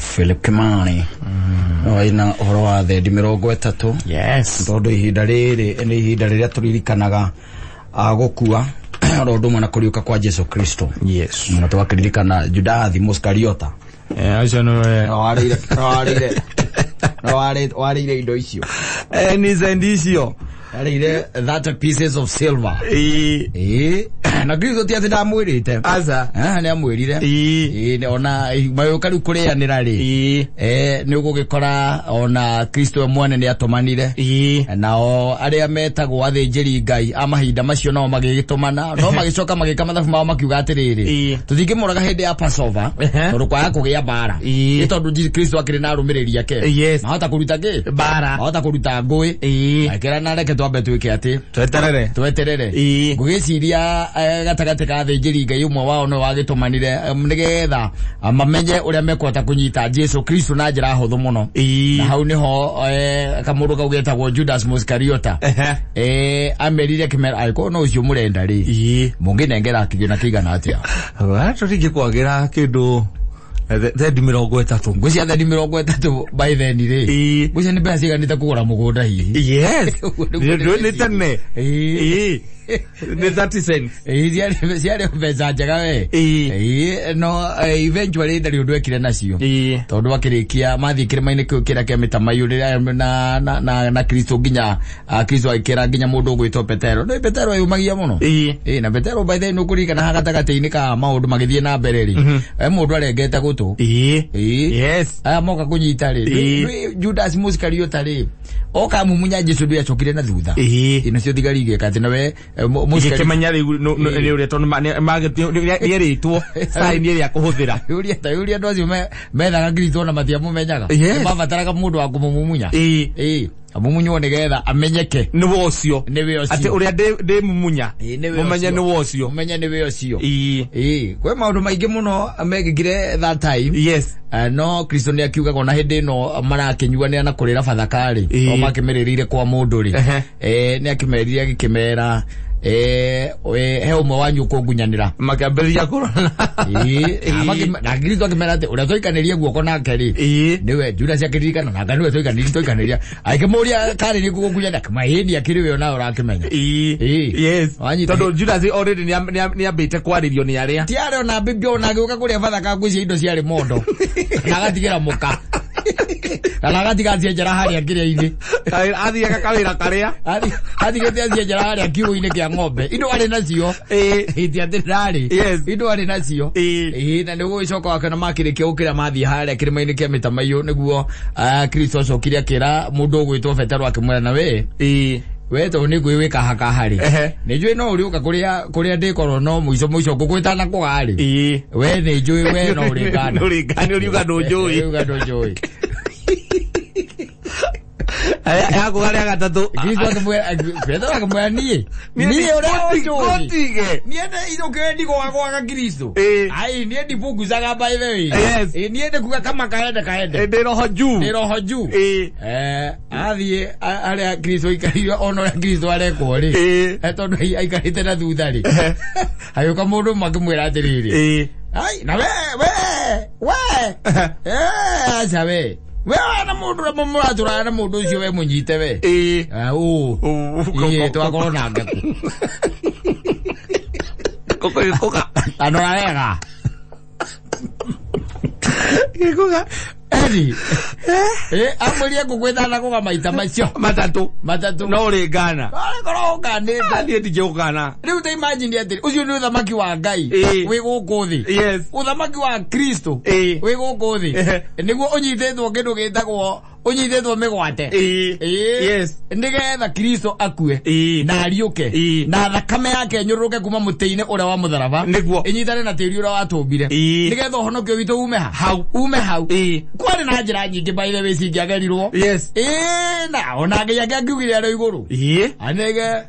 Philip Kimani no ina ũhoro wa thendi 30. Yes. Tondũ ihinda rĩrĩ nĩ ihinda rĩrĩa tũririkanaga gũkua oro ũndũ ũmwe na kũriũka kwa Jesu Kristo. Na twakĩririkana Judathi Mũskariota. Acio nĩwe. No warĩire no warĩire no warĩire indo icio. Nĩ cendi icio. Warĩire 30 pieces of silver. Ĩĩ. Ĩĩ, na Kristo ti atĩ ndamwĩrĩte. Aca. Nĩ amwĩrire. Ĩĩ. Ĩĩ, ona magĩũka rĩu kũrĩanĩra rĩ, Ĩĩ. Nĩ ũgũgĩkora ona Kristo we mwene nĩ atũmanire. Ĩĩ. Nao arĩa metagwo athĩnjĩri Ngai a mahinda macio nao magĩgĩtũmana, no magĩcoka magĩka mathabu mao makiuga atĩrĩrĩ, tũtingĩmũraga hĩndĩ ya Passover, tondũ kwaga kũgĩa mbara. Nĩ tondũ Kristo akĩrĩ na arũmĩrĩri ake. Mahota kũruta kĩ? Mbara. Mahota kũruta ngũĩ. Ĩĩ. Akĩra na reke twambe twĩke atĩ Tweterere. Tweterere. Ĩĩ. Ngũgĩciria gatagatĩ ka athĩnjĩri Ngai ũmwe wao nĩwe wagĩtũmanire, nĩgetha mamenye ũrĩa mekũhota kũnyita Jesu Kristo na njĩra hũthũ mũno. Na hau nĩho kamũndũ kau getagwo Judas Mũskariota amerire akĩmera, angĩkorwo no ũcio mũrenda rĩ, mũngĩnengera kĩgĩna kĩigana atĩa? Tũtingĩkwagĩra kĩndũ thendi 30. Ngwĩcia thendi 30 by then rĩ, ngwĩcia nĩ mbeca ciganĩte kũgũra mũgũnda hihi. Yes. Ũguo nĩguo. Nĩ tene. Ĩĩ. Ĩĩ. Nĩ 30 cents. Ĩĩ, ciarĩ mbeca njega we. Ĩĩ. Ĩĩ, no eventually ndarĩ ũndũ ekire nacio, tondũ akĩrĩkia mathiĩ kĩrĩma-inĩ kĩu kĩrĩa kĩa mĩtamaiyũ rĩrĩa na Kristo nginya Kristo agĩkĩra nginya mũndũ ũgwĩtwo Petero, no Petero eyũmagia mũno. Ĩĩ. Ĩĩ, na Petero by the way nĩ ũkũririkana ha gatagatĩ-inĩ ka maũndũ magĩthiĩ na mbere rĩ, mũndũ arengete gũtũ. Ĩĩ. Ĩĩ. Yes. Aya moka kũnyita rĩ, Judas Mũskariota rĩ, oka mumunya Jesu ndũ acokire na thutha. Ĩĩ. Nacio thigari igĩka atĩ nawe Igĩkĩmenya rĩu nĩ ũrĩa tondũ nĩerĩtwo sign ĩrĩa kũhũthĩra. Yũria ta yũria andũ acio methaga Kristo na matiamũmenyaga. Yes. Mabataraga mũndũ wa kũmũmumunya. Ĩĩ. Ĩĩ, amumunywo nĩgetha amenyeke. Nĩwe ũcio. Nĩwe atĩ ũcio. Ũrĩa ndĩ mumunya. Ĩĩ, nĩwe mũmenye ũcio. nĩwe ũcio. Ũmenye nĩwe ũcio. Ĩĩ. Ĩĩ, kwĩ maũndũ maingĩ mũno mekĩkire that time. Yes. No Kristo nĩ akiugaga ona hĩndĩ ĩno marakĩnyuanĩra na kũrĩra Bathaka-rĩ, Ĩĩ. o makĩmĩrĩrĩire kwa mũndũ rĩ, nĩ akĩmerire agĩkĩmera, he ũmwe wanyu ũkũngunyanĩra. Makĩambĩrĩria kũrora. Ĩĩ, na Kristo akĩmera atĩ ũrĩa tũikanĩrie guoko nake rĩ, Ĩĩ. nĩwe. Judas akĩririkana nanga nĩwe tũikanĩria, akĩmũria karĩ nĩ kũgũkunyanĩra, akĩmwĩra ĩni akĩrĩ we onawe ũrakĩmenya. Ĩĩ. Ĩĩ. Yes. Wanyita. Tondũ Judas already nĩambĩte kwarĩrio nĩ arĩa Tiarĩ ona bibi ona agĩũka kũrĩa Bathaka, ngwĩcia indo ciarĩ mondo na agatigĩra mũka kana agatiga acienjera harĩa kĩrĩa-inĩ. Athiaga kawĩra karĩa Atigĩte acienjera harĩa kiugũ-inĩ kĩa ng'ombe, indo arĩ nacio. Ĩĩ. Iti atĩ ndarĩ Yes. indo arĩ nacio. Ĩĩ. Ĩĩ, na nĩguo gĩcoka wakĩona makĩrĩkia gũkĩra mathiĩ harĩa kĩrĩma-inĩ kĩa mĩtamaiyũ, nĩguo Kristo acokire akĩra mũndũ ũgwĩtwo Petero, akĩmwĩra, na we Ĩĩ. we tondũ nĩ ngũĩ wĩkahakaha rĩ, Ehe. nĩ njũĩ no ũrĩũka kũrĩa kũrĩa ndĩkorwo, no mũico mũico ngũkwĩtana kũga rĩ, Ĩĩ. we nĩ njũĩ we no ũrĩngana. Nũrĩngana, ũriuga ndũnjũĩ. Ũriuga ndũnjũĩ. Yakũga rĩa gatatũ. Kristo akĩmwĩra, Petero akĩmwĩra, niĩ niĩ ũrĩa ũnjũĩ Gũtige. Niĩ nĩ ndigwagwaga Kristo. Ĩĩ. Ai, niĩ ndipunguzaga by the way. Yes. Ĩĩ, niĩ ndĩkuga kama kaende kaende. Ndĩ roho juu. Ndĩ roho juu. Ĩĩ. Athiĩ harĩa Kristo aikarire, ona ũrĩa Kristo arekwo rĩ, Ĩĩ. tondũ aikarĩte na thutha rĩ, agĩũka mũndũ ũmwe akĩmwĩra atĩrĩrĩ, Ĩĩ. ai na we aca we na mũndũ ũrĩa mũratũraga na mũndũ ũcio, we mũnyite we. Ĩĩ. Ah, ũ. Ũ. Ĩĩ, twakorwo na ngũkũ. Kũkũ gĩkũga. Anora wega. Gĩkũga. Eri amwĩrie ngũkũ ĩtanakũga maita macio matatũ. Matatũ. No ũrĩngana. Korwo ũkanĩte. Niĩ ndingĩũkana. Rĩu ta imagine atĩrĩ, ũcio nĩ ũthamaki wa Ngai Ĩĩ. wĩ gũkũ thĩ. Yes. Ũthamaki wa Kristo Ĩĩ. wĩ gũkũ thĩ, Ehe. nĩguo ũnyitĩtwo kĩndũ gĩtagwo ũnyitĩtwo mĩgwate. Ĩĩ. Ĩĩ. Yes. Nĩgetha Kristo akue Ĩĩ. na ariũke, Ĩĩ. na thakame yake ĩnyũrũrũke kuma mũtĩ-inĩ ũrĩa wa mũtharaba, Nĩguo. ĩnyitane na tĩri ũrĩa watũmbire, Ĩĩ. nĩgetha ũhonokio witũ ume ha Hau. ume hau. Ĩĩ. Kwarĩ na njĩra nyingĩ by the way cingĩagerirwo. Yes. Ĩĩ, na ona Ngai angĩangiugire arĩ igũrũ Ĩĩ. anege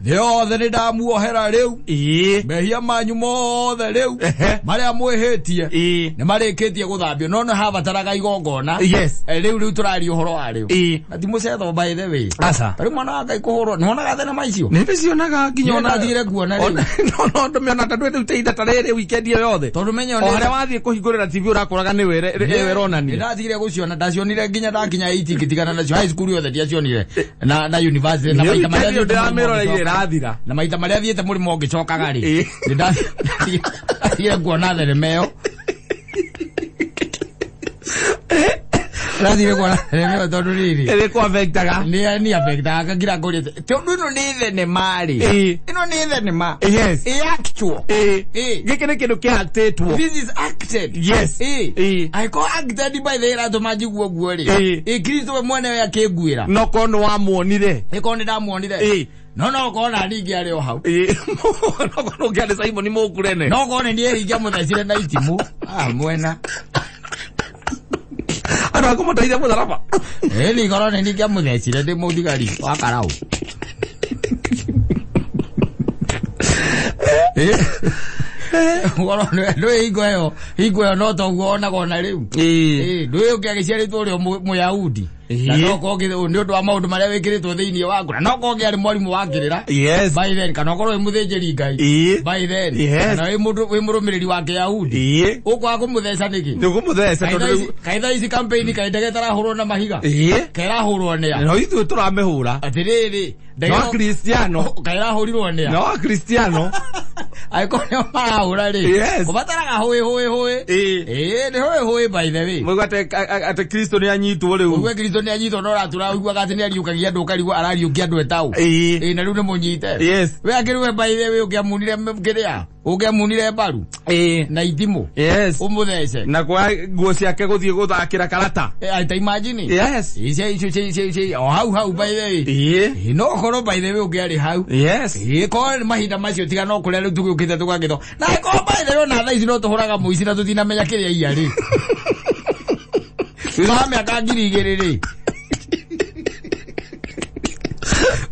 Thĩ yothe nĩ ndamuohera rĩu. Ĩĩ. Mehia manyu mothe rĩu Ehe. marĩa mwĩhĩtie Ĩĩ. nĩ marĩkĩtie gũthambio, no nĩ habataraga igongona. Yes. Rĩu tũraria ũhoro wa rĩu. Ĩĩ. Na ti mũcetho, by the way. Aca. Tarĩu mwana wa Ngai kũhũrwo, nĩwonaga thenema icio? Nĩ ndĩcionaga nginya Niĩ ona ndatigire kuona rĩu. No no ndũmĩona ta ndwĩ ihinda ta rĩrĩ weekend ĩyo yothe. Tondũ menya O harĩa wathiĩ kũhingũrĩra TV ũrakoraga nĩwe ĩronania. Ndatigire gũciona, ndacionire nginya ndakinya 8 ngĩtigana nacio. High school yothe ndiacionire na university na Nĩ maita marĩa weekend ĩyo thiĩte mũrĩmo ndĩramĩroreire ngĩcoka. ĩrathira. Na maita marĩa thiĩte mũrĩmo ngĩcokaga rĩ, Ĩĩ. nĩ ndatigire kuona thenema ĩyo. Ndatigire kuona thenema ĩyo tondũ rĩrĩ Ĩrĩ kũ-affectaga. nĩ affectaga ngira ngũrĩte tondũ ĩno nĩ thenema rĩ. Ĩĩ. Ĩno nĩ thenema. Yes. Ĩ actual. Ĩĩ. Ĩĩ. Gĩkĩ nĩ kĩndũ kĩhatĩtwo. This is acted. Yes. Ĩĩ. Ĩĩ. Angĩkorwo acted by the way ĩratũma njigue ũguo rĩ. Ĩĩ. Ĩ Kristo we mwenewe akĩnguĩra. No korwo nĩ wamuonire. Ĩkorwo nĩ ndamuonire. Ĩĩ. No no korwo na ningĩ arĩ o hau. Ĩĩ. No korwo ũngĩarĩ Simon Mũkurene. No korwo nĩ niĩ ingĩamũthecire na itimũ. Ah, mwena. Andũ a kũmũteithia mũtharaba. Ĩĩ nĩ korwo nĩ niĩ ingĩamũthecire ndĩ mũthigari wa karau. Ĩĩ. Korwo nĩ hingo ĩyo no toguo onaga ona rĩu. Ĩĩ. Ĩĩ, ndũĩ ũngĩagĩciarĩtwo ũrĩa Mũyahudi. Na Ĩĩ. no korwo nĩ ũndũ wa maũndũ marĩa wĩkĩrĩtwo thĩinĩ waku. Na no korwo ũngĩarĩ mwarimũ wa kĩrĩra. Yes. By then, kana ũkorwo wĩ mũthĩnjĩri Ngai. Ĩĩ. By then. Yes. Kana wĩ mũndũ wĩ mũrũmĩrĩri wa Kĩyahudi. Ĩĩ. Ũkwaga kũmũtheca nĩkĩ? Nĩ ũkũmũtheca tondũ rĩu. Kaitha ici campaign kaĩ ndege ĩtarahũrwo na mahiga. Ĩĩ. Kaĩrahũrwo nĩa? No ithuĩ tũramĩhũra. Atĩrĩrĩ, ndege No Akristiano. kaĩrahũrirwo nĩa? No Akristiano. Angĩkorwo nĩo marahũra rĩ. Yes. Kũbataraga hũĩ hũĩ hũĩ. Ĩĩ. Ĩĩ, nĩ hũĩ hũĩ by the way. Mũigua atĩ Kristo nĩ anyitwo rĩu. Ũguo Kristo nĩ anyitwo no ũratura ũiguaga atĩ nĩ ariũkagia andũ ũkarigwo arariũkia andũ etaũ. Ĩĩ. Ĩĩ, na rĩu nĩ mũnyite. Yes. We akĩrĩ we by the way ũngĩamunire kĩrĩa? Ũngĩamunire mbaru Ĩĩ. na itimũ. Yes. Ũmũthece. Na kwa nguo ciake gũthiĩ gũthakĩra karata. Ta imagine. Yes. Icio icio icio icio icio o hau hau by the way. Ĩĩ. Ĩĩ, no ũkorwo by the way ũngĩarĩ hau. Yes. Ĩĩ, korwo nĩ mahinda macio tiga no kũrĩa rĩu tũgĩũkĩte tũgagĩtho. Na korwo by the way ona thaa ici no tũhũraga mũici na tũtinamenya kĩrĩa iya rĩ. Thutha wa mĩaka 2000 rĩ.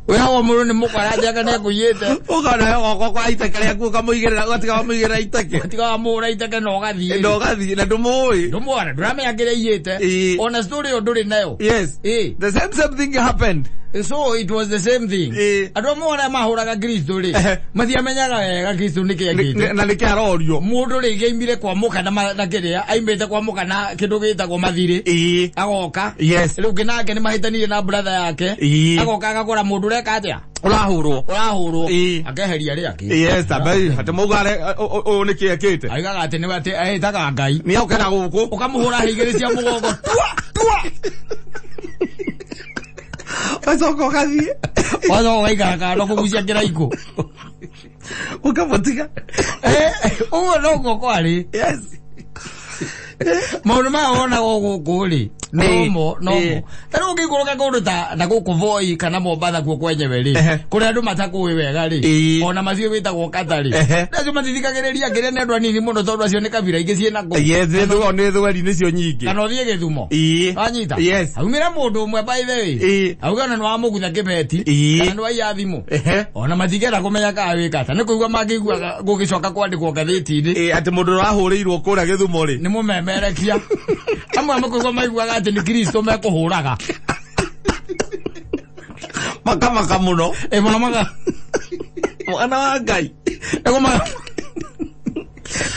Wĩhagwo mũndũ nĩ mũkora njaka nĩ ekũiyĩte. Ũkona goko kwa iteke rĩaku ũkamũigĩrĩra ũgatiga wamũigĩrĩra iteke. Tiga wamũhũra iteke na ũgathiĩ. Na ũgathiĩ na ndũmũĩ. Ndũmwona ndũramenya kĩrĩa aiyĩte. Ĩĩ. Ona story ĩyo ndũrĩ nayo. Yes. Ĩĩ. The same same thing happened. So it was the same thing. Ĩĩ. Andũ amwe arĩa mahũraga Kristo rĩ, matiamenyaga wega Kristo nĩkĩ ekĩte. Na nĩkĩ arorio. Mũndũ rĩngĩ aimire kwamũka na kĩrĩa, aimĩte kwamũka na kĩndũ gĩtagwo mathirĩ. Ĩĩ. Agoka. Yes. Rĩu nake nĩ mahĩtanirie na brother yake. Ĩĩ. Agoka agakora mũndũ ũreka atĩa? Ũrahũrwo. Ũrahũrwo. Ĩĩ. Akeheria rĩake. Yes, tabai. Atĩ mauga ũyũ nĩkĩ ekĩte. Aigaga atĩ nĩwe atĩ ehĩtaga Ngai. Nĩ okera gũkũ. Ũkamũhũra hĩ igĩrĩ cia mũgongo. Tua! Tua! Ũgacoka ũgathiĩ. Wacoka ũgaikara kando kũgucia kĩraikũ. Ũkamũtiga. Ũguo noguo kwarĩ. Yes. Maũndũ maya wonaga gũkũ rĩ, nomo nomo. Ĩĩ. Ta rĩu ũngĩikũrũka kũndũ ta na gũkũ Voi kana Mombatha kuo kwenyewe rĩ, Ehe. kũrĩa andũ matakũĩ wega rĩ, Ĩĩ. ona macio wĩtagwo kata rĩ, Ehe. acio matithikagĩrĩria kĩrĩa nĩ andũ anini mũno tondũ acio nĩ kabira ingĩ ciĩ na kũu. Yes, nĩ thweri nĩcio nyingĩ. Kana ũthiĩ Gĩthumo. Ĩĩ. Wanyita? Yes. Aumĩra mũndũ ũmwe by the way. Ĩĩ. Auge ona nĩ wamũgutha kĩbeti. Ĩĩ. Kana nĩ waiya thimũ. Ehe. Ona matingĩenda kũmenya kana wĩka atĩa. Nĩ kũigua mangĩiguaga gũgĩcoka kwandĩkwo ngathĩti-inĩ. Ĩĩ, atĩ mũndũ ũrahũrĩirwo kũrĩa Gĩthumo rĩ. Nĩ mũmemerekia. Amwe makũigua maiguaga atĩ nĩ Kristo mekũhũraga. Makamaka mũno. Ĩ mamaga. Mwana wa Ngai.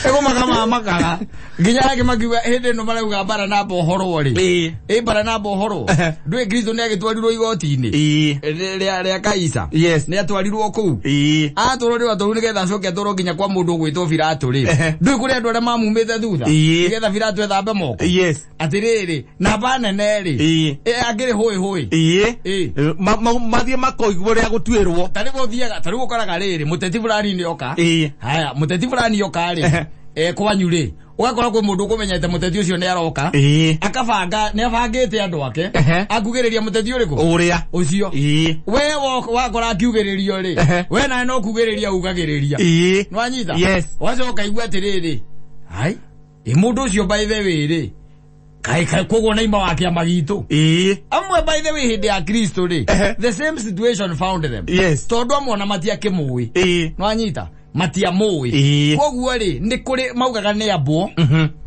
Ĩgũmaga mamakaga. Nginya angĩ makiuga hĩndĩ ĩno marauga Baranaba ũhorwo rĩ. Ĩĩ. Ĩ Baranaba ũhorwo. Ehe. Ndũĩ Kristo nĩ agĩtwarirwo igoti-inĩ. Ĩĩ. Rĩa Kaisa. Yes. Nĩ atwarirwo kũu. Ĩĩ. Atwarwo rĩ atwarwo nĩgetha acoke atwarwo nginya kwa mũndũ ũgwĩtwo Birato rĩ. Ehe. Ndũĩ kũrĩ andũ arĩa mamumĩte thutha. Ĩĩ. Nĩgetha Birato ethambe moko. Yes. Atĩrĩrĩ, namba nene rĩ. Ĩĩ. Ĩ akĩrĩ hũĩ hũĩ. Ĩĩ. Ĩĩ. Mathiĩ makoigwo ũrĩa gũtuĩrwo. Ta rĩu ũthiaga, ta rĩu ũkoraga rĩrĩ, mũteti fulani nĩ oka. Ĩĩ. Haya, mũteti fulani oka rĩ. Ehe. Kwanyu rĩ, ũgakora kwĩ mũndũ ũkũmenyete mũteti ũcio nĩ aroka. Ĩĩ. Akabanga, nĩ abangĩte andũ ake. Ehe. Akugĩrĩria mũteti ũrĩkũ? Ũrĩa. Ũcio. Ĩĩ. We wakora akiugĩrĩrio rĩ, Ehe. we nawe no kugĩrĩria ugagĩrĩria. Ĩĩ. Nĩwanyita? Yes. Wacoka igua atĩrĩrĩ, hai, ĩ mũndũ ũcio by the way rĩ, Kai kai koguo na ima wa kĩama gitũ. Ĩĩ. Amwe by the way hĩndĩ ya Kristo rĩ, the same situation found them. Yes. Tondũ amwe ona matiakĩmũĩ. Ĩĩ. Nwanyita matiamũĩ. Ĩĩ. Koguo rĩ nĩ kũrĩ maugaga nĩ ambwo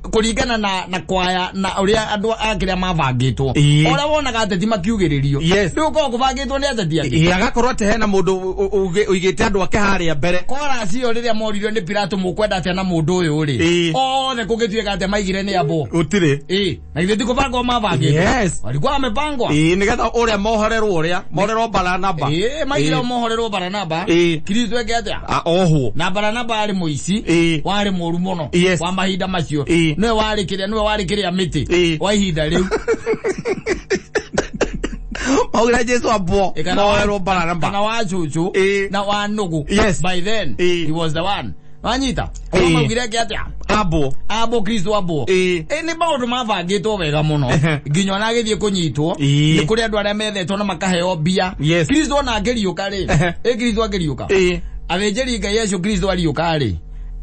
kũringana na kwaya na ũrĩa andũ a kĩrĩa mabangĩtwo. Ĩĩ. Ũrĩa wonaga ateti makiugĩrĩrio. Yes. Rĩu ũkoragwo kũbangĩtwo nĩ ateti angĩ. Ĩĩ, agakorwo atĩ hena mũndũ ũigĩte andũ ake harĩa mbere. Chorus ĩyo rĩrĩa moririo nĩ Pilato mũkwenda atĩa na mũndũ ũyũ rĩ, Ĩĩ. othe kũngĩtuĩka atĩa maigire nĩ ambwo. Gũtirĩ. Ĩĩ, na githĩ ti kũbangwo mabangĩtwo. Yes. Walikuwa wamepangwa. Ĩĩ, nĩgetha ũrĩa mohorerwo ũrĩa mohorerwo Baranaba. Ĩĩ, maigire Ĩĩ. mohorerwo Baranaba. Ĩĩ. Kristo eke atĩa? Ohwo. Na Baranaba arĩ mũici. Ĩĩ. Warĩ mũru mũno. Yes. Wa mahinda macio. Ĩĩ. Nĩwe warĩ kĩrĩa, nĩwe warĩ kĩrĩa mĩtĩ. Ĩĩ. Wa ihinda rĩu. Maugire Jesu ambwo. Ĩĩ, kana Mohorerwo Baranaba. Kana wa cucu. Ĩĩ. Na wa nũgũ. Yes. By then, Ĩĩ. he was the one. Wanyita? Ĩĩ. Maugire eke atĩa? Ambwo. Ambwo Kristo ambwo. Ĩĩ. Ĩ nĩ maũndũ mabangĩtwo wega mũno nginya ona agĩthiĩ kũnyitwo Ĩĩ. nĩ kũrĩ andũ arĩa methetwo na makaheo mbia. Yes. Kristo ona angĩriũka rĩ, ĩ Kristo angĩriũka, Ĩĩ. athĩnjĩri Ngai acio Kristo ariũka rĩ,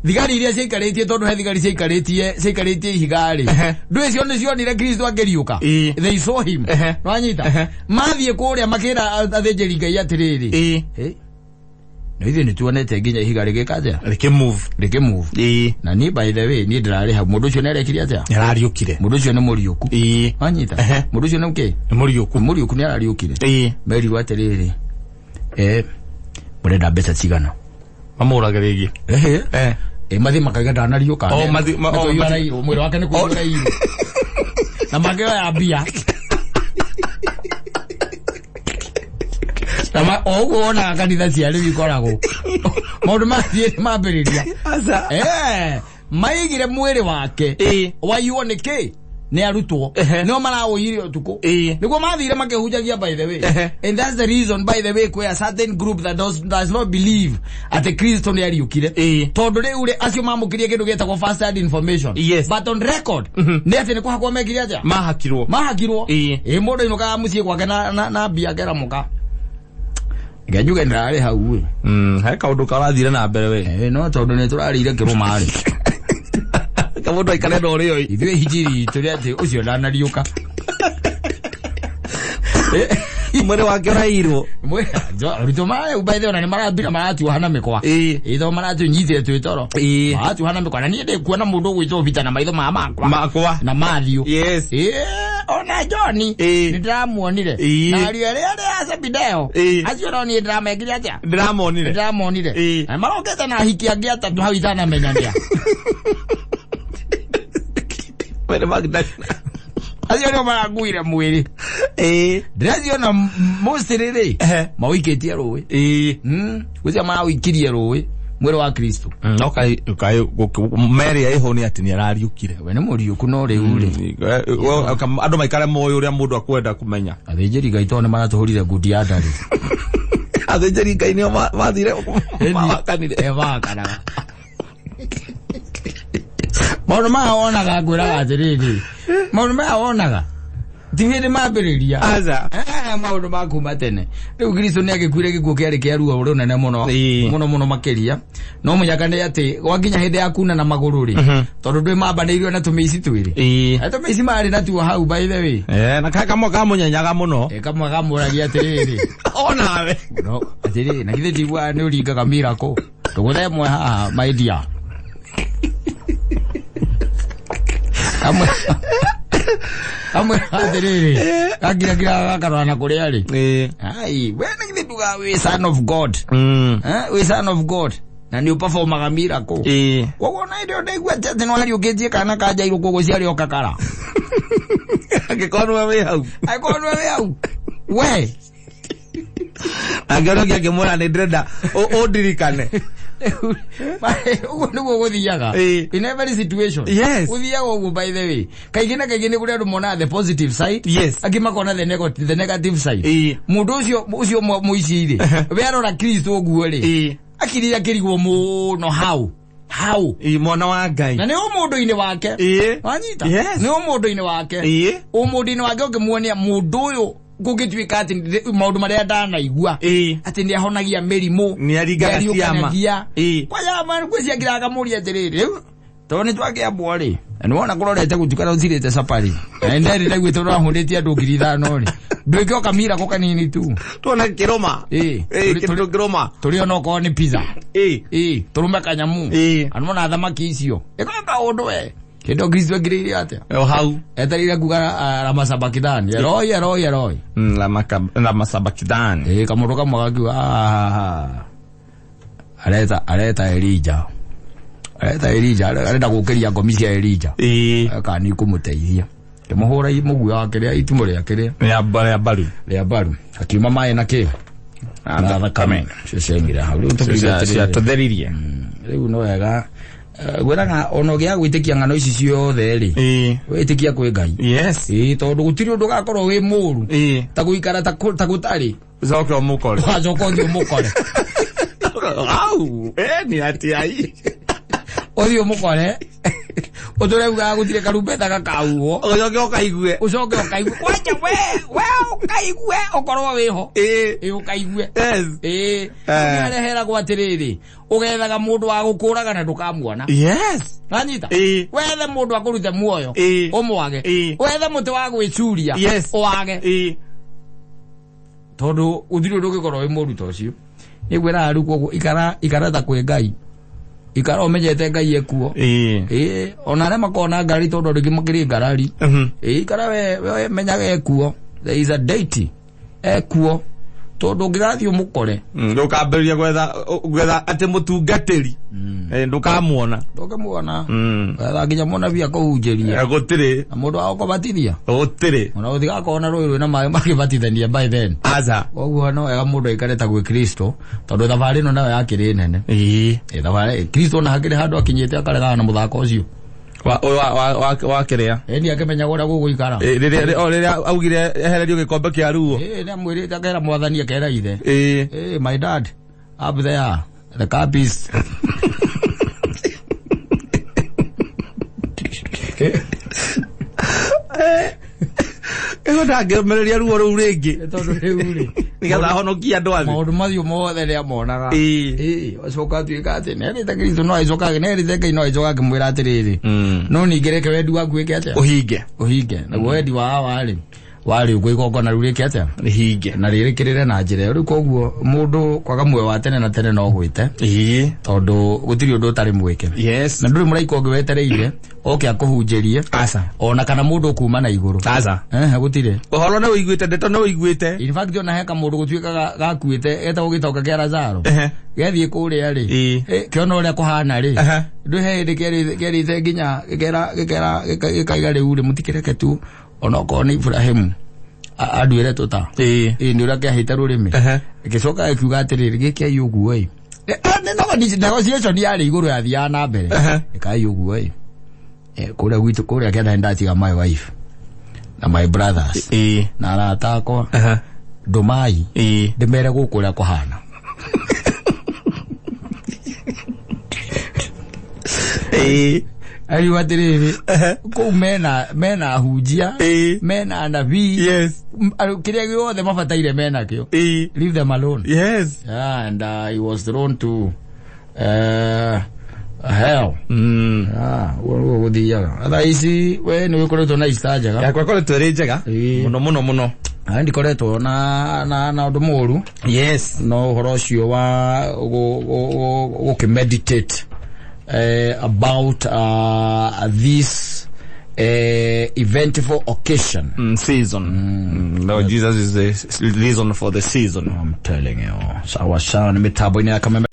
thigari iria ciaikarĩtie, tondũ he thigari ciaikarĩtie ihiga rĩ, ndũĩ cio nĩ cionire Kristo angĩriũka. Ĩĩ. They saw him. Nwanyita mathiĩ kũrĩa makĩra athĩnjĩri Ngai atĩrĩrĩ, Ĩĩ. "Ĩ, no ithuĩ nĩ tuonete nginya ihiga rĩgĩka atĩa? Rĩkĩmove. Rĩkĩmove. Ĩĩ. Na niĩ by the way niĩ ndĩrarĩ hau, mũndũ ũcio nĩ arekire atĩa? Nĩarariũkire. Mũndũ ũcio nĩ mũriũku." Ĩĩ. Wanyita? Mũndũ ũcio nĩ kĩ? Nĩ mũriũku. Mũriũku, nĩ arariũkire. Ĩĩ. Merirwo atĩrĩrĩ, mũrenda mbeca cigana? Mamũrage rĩngĩ. Ehe. Eh. Ĩ mathiĩ makaiga ndanariũka. Oh, mathi- Nĩ oh, kũiyũra rairwo, mwĩrĩ wake nĩ kũiyũra rairwo. Na makĩoya mbia. Na o ũguo wonaga kanitha cia rĩu ikoragwo. Maũndũ mathiĩ nĩ mambĩrĩria. Aca. Maigire mwĩrĩ wake. Ĩĩ. Waiywo nĩ kĩ? Nĩ arutwo. Nĩo maraũiyire ũtukũ. Ĩĩ. Nĩguo mathire makĩhunjagia by the way. And that's the reason by the way kwĩ a certain group that does not believe atĩ Kristo nĩ ariũkire. Ĩĩ. Tondũ rĩu rĩ acio mamũkĩrie kĩndũ gĩtagwo first hand information. Yes. But on record nĩ atĩ nĩ kũhakwo mekire atĩa? Mahakirwo. Mahakirwo. Ĩĩ. Ĩ mũndũ ainũkaga mũciĩ gwake na mbia akera mũka. Reke njuge ndĩrarĩ hau ĩ. He kaũndũ karathire na mbere we. Ĩ no tondũ nĩ tũrarĩire kĩrũma rĩ. Kamũndũ aikare na ũrĩo ĩ. Ithuĩ hinjiri itũ rĩ atĩ ũcio ndanariũka. Mwĩrĩ wake ũrairwo. Arutwo marĩ by the way ona nĩ marambira maratuoha na mĩkwa. Ĩĩ. Ĩ tondũ maratũnyitire twĩ toro. Ĩĩ. Maratuoha na mĩkwa na niĩ ndĩkuona mũndũ ũgwĩtwo Peter na maitho maya makwa. Makwa. Na Matthew. Yes. Ĩĩ ona John. Ĩĩ. Nĩ ndĩramuonire. Ĩĩ. Na ariũ arĩa arĩa a Zebedeo. Ĩĩ. Acio no niĩ ndĩramekire atĩa? Ndĩramonire. Ndĩramonire. Ĩĩ. Na marokĩte na ahiki angĩ atatũ hau itanamenyania. Mary Magdalene. Acio nĩo marakuire mwĩrĩ. Ĩĩ. Ndĩraciona mostly rĩ mawĩikĩtie rũĩ. Ĩĩ. Gũcio mawĩikirie rũĩ mwĩrĩ wa Kristo. No kai kai Mary aiho nĩ atĩ nĩ arariũkire. We nĩ mũriũku no rĩu rĩ. Andũ maikare moĩ ũrĩa mũndũ akwenda kũmenya. Athĩnjĩri Ngai tondũ nĩ maratũhũrire ngundi ya ndarĩ. Athĩnjĩri Ngai nĩo mathire mawakanire. Ĩ makanaga. Maũndũ maya wonaga ngwĩraga atĩrĩrĩ. Maũndũ maya wonaga ti hĩndĩ mambĩrĩria. Aca. Maũndũ ma kuma tene. Rĩu Kristo nĩ agĩkuire gĩkuũ kĩarĩ kĩa ruo rũnene mũno. Ĩĩ. Mũno mũno makĩria. No mũnyaka nĩ atĩ gwakinya hĩndĩ ya kuna na magũrũ rĩ. Tondũ ndwĩ mambanĩirio na tũmĩici twĩrĩ. Ĩĩ. Tũmĩici marĩ natuo hau by the way. Na kamwe kamũnyenyaga mũno. Ĩ kamwe kamũragia atĩrĩrĩ. Onawe. No, atĩrĩrĩ, na githĩ ndiguaga nĩ ũringaga miracle. Ndũgũthe ĩmwe haha my dear. Kamwe kamwe atĩrĩrĩ, gakiragira gakarora na kũrĩa rĩ. Ĩĩ. Ai, we nĩ githĩ ndugaga wĩ son of God. Wĩ son of God. Na nĩ ũperformaga miracle. Ĩĩ. Koguo na hĩndĩ ĩyo ndaigua atĩ nĩ wariũkĩtie kana ka Jairũ koguo ciarĩ o kakara. Angĩkorwo nĩwe wĩ hau. Angĩkorwo nĩwe wĩ hau. We. Angĩkorwo ũngĩ angĩmwĩra nĩ ndĩrenda ũndirikane. Ũguo nĩguo gũthiaga. Ĩĩ. In every situation. Yes. Gũthiaga ũguo by the way. Kaingĩ na kaingĩ nĩ kũrĩ andũ monaga the positive side. Yes. Angĩ makona the negative side. Ĩĩ. Mũndũ ũcio mũici rĩ, we arora Kristo ũguo rĩ. Ĩĩ. Akirire akĩrigwo mũno how. How. Ĩĩ, mwana wa Ngai. Na nĩ ũmũndũ-inĩ wake. Ĩĩ. Wanyita? Yes. Nĩ ũmũndũ-inĩ wake. Ĩĩ. Ũmũndũ-inĩ wake ũngĩmuonia mũndũ ũyũ kũngĩtuĩka atĩ maũndũ marĩa ndanaigua. Ĩĩ. Atĩ nĩ ahonagia mĩrimũ. Nĩ aringaga ciama. Nĩariũkanagia. Ĩĩ. Kwaya gwĩciakĩra akamũria atĩrĩrĩ, rĩu Tondũ nĩ twakĩambwo rĩ, na nĩwona kũrorete gũtuka na ũtirĩte capari. Na nĩ ndaiguĩte ũrahũrĩtie andũ 5,000 rĩ. Ndwĩke o kamira ko kanini tu. Tuone kĩrũma. Ĩĩ. Kĩndũ kĩrũma. Tũrĩ onokorwo nĩ pizza. Ĩĩ. Ĩĩ, tũrũme kanyamu. Ĩĩ. Na nĩwona thamaki icio. Ĩka kaũndũ we. Kĩndũ Kristo ekĩrĩire atĩa? O hau. Etereire kuga ramasabakithani. Eroi, eroi, eroi. Lamasabakithani. Ĩĩ, kamũndũ kamwe gakiuga "Ah, areta Elija. Areta Elija, arenda gũkĩria ngomi cia Elija. Ĩĩ. Kana nĩ ikũmũteithia. Kĩmũhũra mũguĩ wake rĩa itimũ rĩake rĩa Rĩa mbaru. rĩa mbaru. Akiuma maĩ na kĩ? Na thakame. Cio ciaingĩra hau. Rĩu tũkiuga atĩrĩrĩ, Ciatũtheririe. rĩu no wega ngwĩraga ona ũngĩaga gwĩtĩkia ng'ano ici ciothe rĩ, Ĩĩ. wĩtĩkia kwĩ Ngai. Yes. Ĩĩ, tondũ gũtirĩ ũndũ ũgakorwo wĩ mũru Ĩĩ. ta gũikara ta gũtarĩ Ũcoke ũmũkore. wacoka ũthiĩ ũmũkore. Au. Nĩ atĩa ii? Ũthiĩ ũmũkore ũtũre ugaga gũtirĩ karumbeta gakauo. Ũcoke ũkaigue. Ũcoke ũkaigue kwanja we ũkaigue ũkorwo wĩho. Ĩĩ. Ĩĩ, ũkaigue. Yes. Ĩĩ. Nĩareheragwo atĩrĩrĩ, ũgethaga mũndũ wa gũkũraga na ndũkamuona. Yes. Wanyita? Ĩĩ. Wethe mũndũ akũrute muoyo. Ĩĩ. Ũmwage. Ĩĩ. Wethe mũtĩ wa gwĩcuria. Yes. Ũwage. Ĩĩ. Tondũ gũtirĩ ũndũ ũngĩkorwo wĩ mũru ta ũcio. Nĩngwĩraga rĩu koguo ikara ta kwĩ Ngai. Ikara ũmenyete Ngai ekuo. Ĩĩ. Ĩĩ, ona arĩa makoragwo na ngarari tondũ andũ aingĩ makĩrĩ ngarari. Ĩĩ, ikara we menyaga ekuo. There is a deity. Ekuo. Tondũ ũngĩgathiĩ ũmũkore. Ndũkambĩrĩria gwetha atĩ mũtungatĩri. Ndũkamuona. Ndũngĩmuona. Wetha nginya mũnabii akũhunjĩrie. Gũtirĩ. Na mũndũ wa gũkũbatithia. Gũtirĩ. Ona gũtigakorwo na rũĩ rwĩna maĩ makĩbatithania by then. Aca. Koguo no wega mũndũ aikare ta gwĩ Kristo tondũ thabarĩ ĩno nayo yakĩrĩ nene. Ĩĩ. Ĩ thabarĩ Kristo ona hakĩrĩ handũ akinyĩte akaregana na mũthako ũcio. Wa kĩrĩa? Ĩni akĩmenyaga ũrĩa gũgũikara. Rĩrĩa augire ehererio gĩkombe kĩa ruo. Ĩĩ, nĩamwĩrĩte akera mwathani akera ithe. Ĩĩ. Ĩĩ, my dad up there the cup is Ĩyo ndangĩũmĩrĩria ruo rũu rĩngĩ. Tondũ rĩu rĩ, Nĩgetha ahonokie andũ a thĩ. maũndũ macio mothe nĩamonaga. Ĩĩ. Ĩĩ, acoka atuĩka atĩ nĩerĩte Kristo no agĩcoka nĩerĩte Ngai no agĩcoka akĩmwĩra atĩrĩrĩ, no ningĩ reke wendi waku wĩke atĩa? Ũhinge. Ũhinge. Naguo wendi wa Awa rĩ, warĩ ũguo igongona rĩu rĩke atĩa? Rĩhinge. Na rĩrĩkĩrĩre na njĩra ĩyo. Rĩu koguo mũndũ kwaga muoyo wa tene na tene no gwĩte. Ĩĩ. Tondũ gũtirĩ ũndũ ũtarĩ mwĩke. Yes. Na ndũrĩ mũraika ũngĩ wetereire oke akũhunjĩrie. Aca. Ona kana mũndũ ũkuma na igũrũ. Aca. Gũtirĩ. Ũhoro nĩ ũiguĩte, ndeto nĩ ũiguĩte. In fact ona he kamũndũ gũtuĩkaga gakuĩte getagwo gĩtonga kĩa Lazaro. Gethiĩ kũrĩa rĩ. Kĩona ũrĩa kũhana rĩ. Ndũ he hĩndĩ kĩerĩte nginya gĩkera gĩkaiga rĩu rĩ mũtikĩreke tu onokorwo nĩ Ibrahimu anduĩre tũta. Ĩĩ. Ĩĩ, nĩ ũrĩa kĩahĩte rũrĩmĩ. Gĩcoka gĩkiuga atĩrĩrĩ, gĩkĩai ũguo ĩ. Negotiation yarĩ igũrũ yathiaga na mbere. Gĩkai ũguo ĩ. Kũrĩa gwitũ kũrĩa kĩanda ndatiga my wife na my brothers. Ĩĩ. Na arata akwa. Ndũmai. Ĩĩ. Ndĩmere gũkũ ũrĩa kũhana. Ĩĩ. Ariu atĩrĩrĩ, kũu mena hunjia, mena anabii. Yes. Kĩrĩa gĩothe mabataire mena kĩo. Ĩĩ. Leave them alone. Yes. Yeah, and he was thrown to hell. Ũguo gũthiaga. Thaa ici we nĩ ũkoretwo na Easter njega. Yakwa ĩkoretwo ĩrĩ njega. Mũno mũno mũno. Na ndikoretwo na ũndũ mũũru. Yes. No ũhoro ũcio wa gũkĩmeditate about this eventful occasion. Season. No, Jesus is the reason for the season. I'm telling you. Sawa sawa, ni mitambo ina kama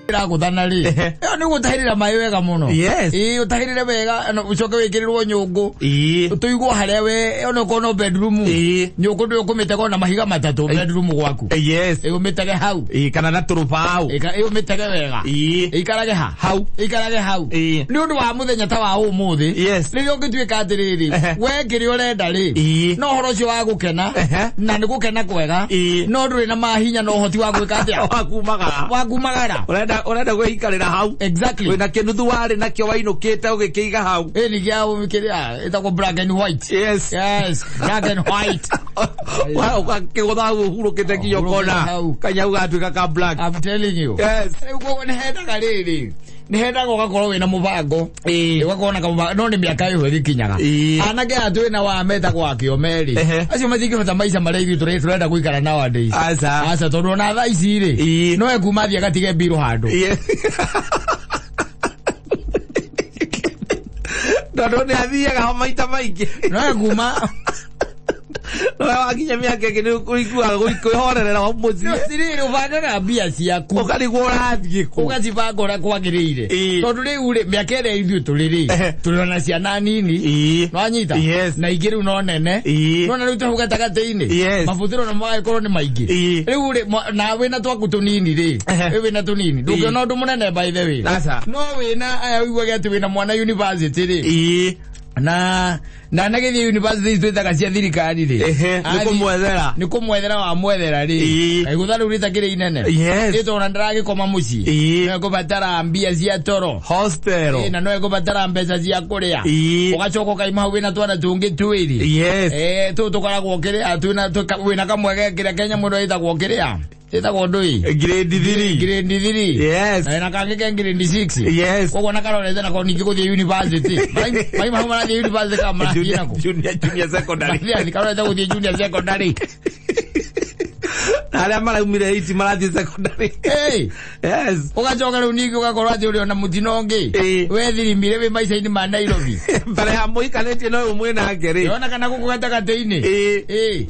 iraguthana ri. Ĩyo nĩ gũtahĩrĩra maĩ wega mũno. Yes. Ĩĩ, ũtahĩrĩre wega na ũcoke wĩkĩrĩrwo nyũngũ. Ĩĩ. Tũigwo harĩa we ona okorwo no bedroom. Ĩĩ. Nyũngũ ndũĩ ũkũmĩtega ona mahiga matatũ bedroom gwaku. Yes. Ĩĩ, ũmĩtege hau. Ĩĩ, kana na tũrũbaũ. Ĩĩ, ũmĩtege wega. Ĩĩ. Ĩikarage ha? Hau. Ĩikarage hau. Ĩĩ. Nĩ ũndũ wa mũthenya ta wa ũmũthĩ. Yes. Rĩrĩa ũngĩtuĩka atĩrĩrĩ, we kĩrĩa ũrenda rĩ. Ĩĩ. No ũhoro ũcio wa gũkena. Na nĩ gũkena kwega. Ĩĩ. No ndũrĩ na mahinya na ũhoti wa gwĩka atĩa? Wa kumagara. Wa kumagara. Ũrenda gwĩikarĩra hau. Exactly. Wĩna kĩnuthu warĩ nakĩo wainũkĩte ũgĩkĩiga hau. Ĩĩ, nĩ kĩa kĩrĩa ĩtagwo black and white. Yes. Yes, black and white. Ũgakĩgũtha ũhurũkĩte nginya ũkona kanyau gatuĩka ka black. I'm telling you. Yes. Rĩu koguo nĩ hendaga rĩrĩ, nĩ hendaga ũgakorwo wĩna mũbango. Ũgakorwo na kamũbango, no nĩ mĩaka ĩyo ĩgĩkinyaga. Anake aya twĩna wa metagwo akĩomerĩ, acio matingĩhota maica marĩa ithuĩ tũrenda gũikara nowadays. Aca. Aca, tondũ ona thaa ici rĩ, no ekuma athiĩ agatige mbirũ handũ. Tondũ nĩ athiaga ho maita maingĩ. No ekuma No wakinya mĩaka ĩngĩ nĩ ũiguaga kwĩhorerera o mũciĩ. Rĩrĩ, ũbangaga mbia ciaku. Ũkarigwo ũrathiĩ kũ. Ũgacibanga ũrĩa kwagĩrĩire. Tondũ rĩu rĩ, mĩaka ĩrĩa ithuĩ tũrĩ rĩ, tũrĩ ona ciana nini. Nwanyita? Yes. Na ingĩ rĩu no nene. Nona rĩu tũhau gatagatĩ-inĩ. Mabũthĩro namo magagĩkorwo nĩ maingĩ. Rĩu rĩ, na wĩna twaku tũnini rĩ, wĩna tũnini. Ndũngĩona ũndũ mũnene by the way. Aca. No wĩna aya ũiguage atĩ wĩna mwana university rĩ. Na nagĩthiĩ university twĩtaga cia thirikari rĩ. Nĩ kũmwethera. Nĩ kũmwethera wamwethera rĩ. Kaigũtha rĩu rĩtakĩrĩ inene. Yes. Ĩ tondũ ndaragĩkoma mũciĩ. No ekũbatara mbia cia toro. Hostel. Na no ekũbatara mbeca cia kũrĩa. Ũgacoka ũkaima hau wĩna twana tũngĩ twĩrĩ. Yes. Tũũ tũkoragwo kĩrĩa, wĩna kamwe gekĩrĩa Kenya mũno ĩtagwo kĩrĩa. Ĩtagwo ndũĩ. Grade 3. Grade 3. Yes. Na wĩna kangĩ ke grade 6. Yes. Koguo na karorete nako ningĩ gũthiĩ university. Mai mau marathiĩ university kana marathiĩ nako? Junior secondary. Marathiĩ karorete gũthiĩ junior secondary. Na arĩa maraumire 8 marathiĩ secondary. Hey. Yes. Ũgacoka rĩu ningĩ ũgakorwo atĩ ũrĩ ona mũtino ũngĩ. Wethirimire wĩ maica-inĩ ma Nairobi. Mbere ya mũhikanĩtie no ũyũ mwĩ nake rĩ. Ndĩrona kana gũkũ gatagatĩ-inĩ.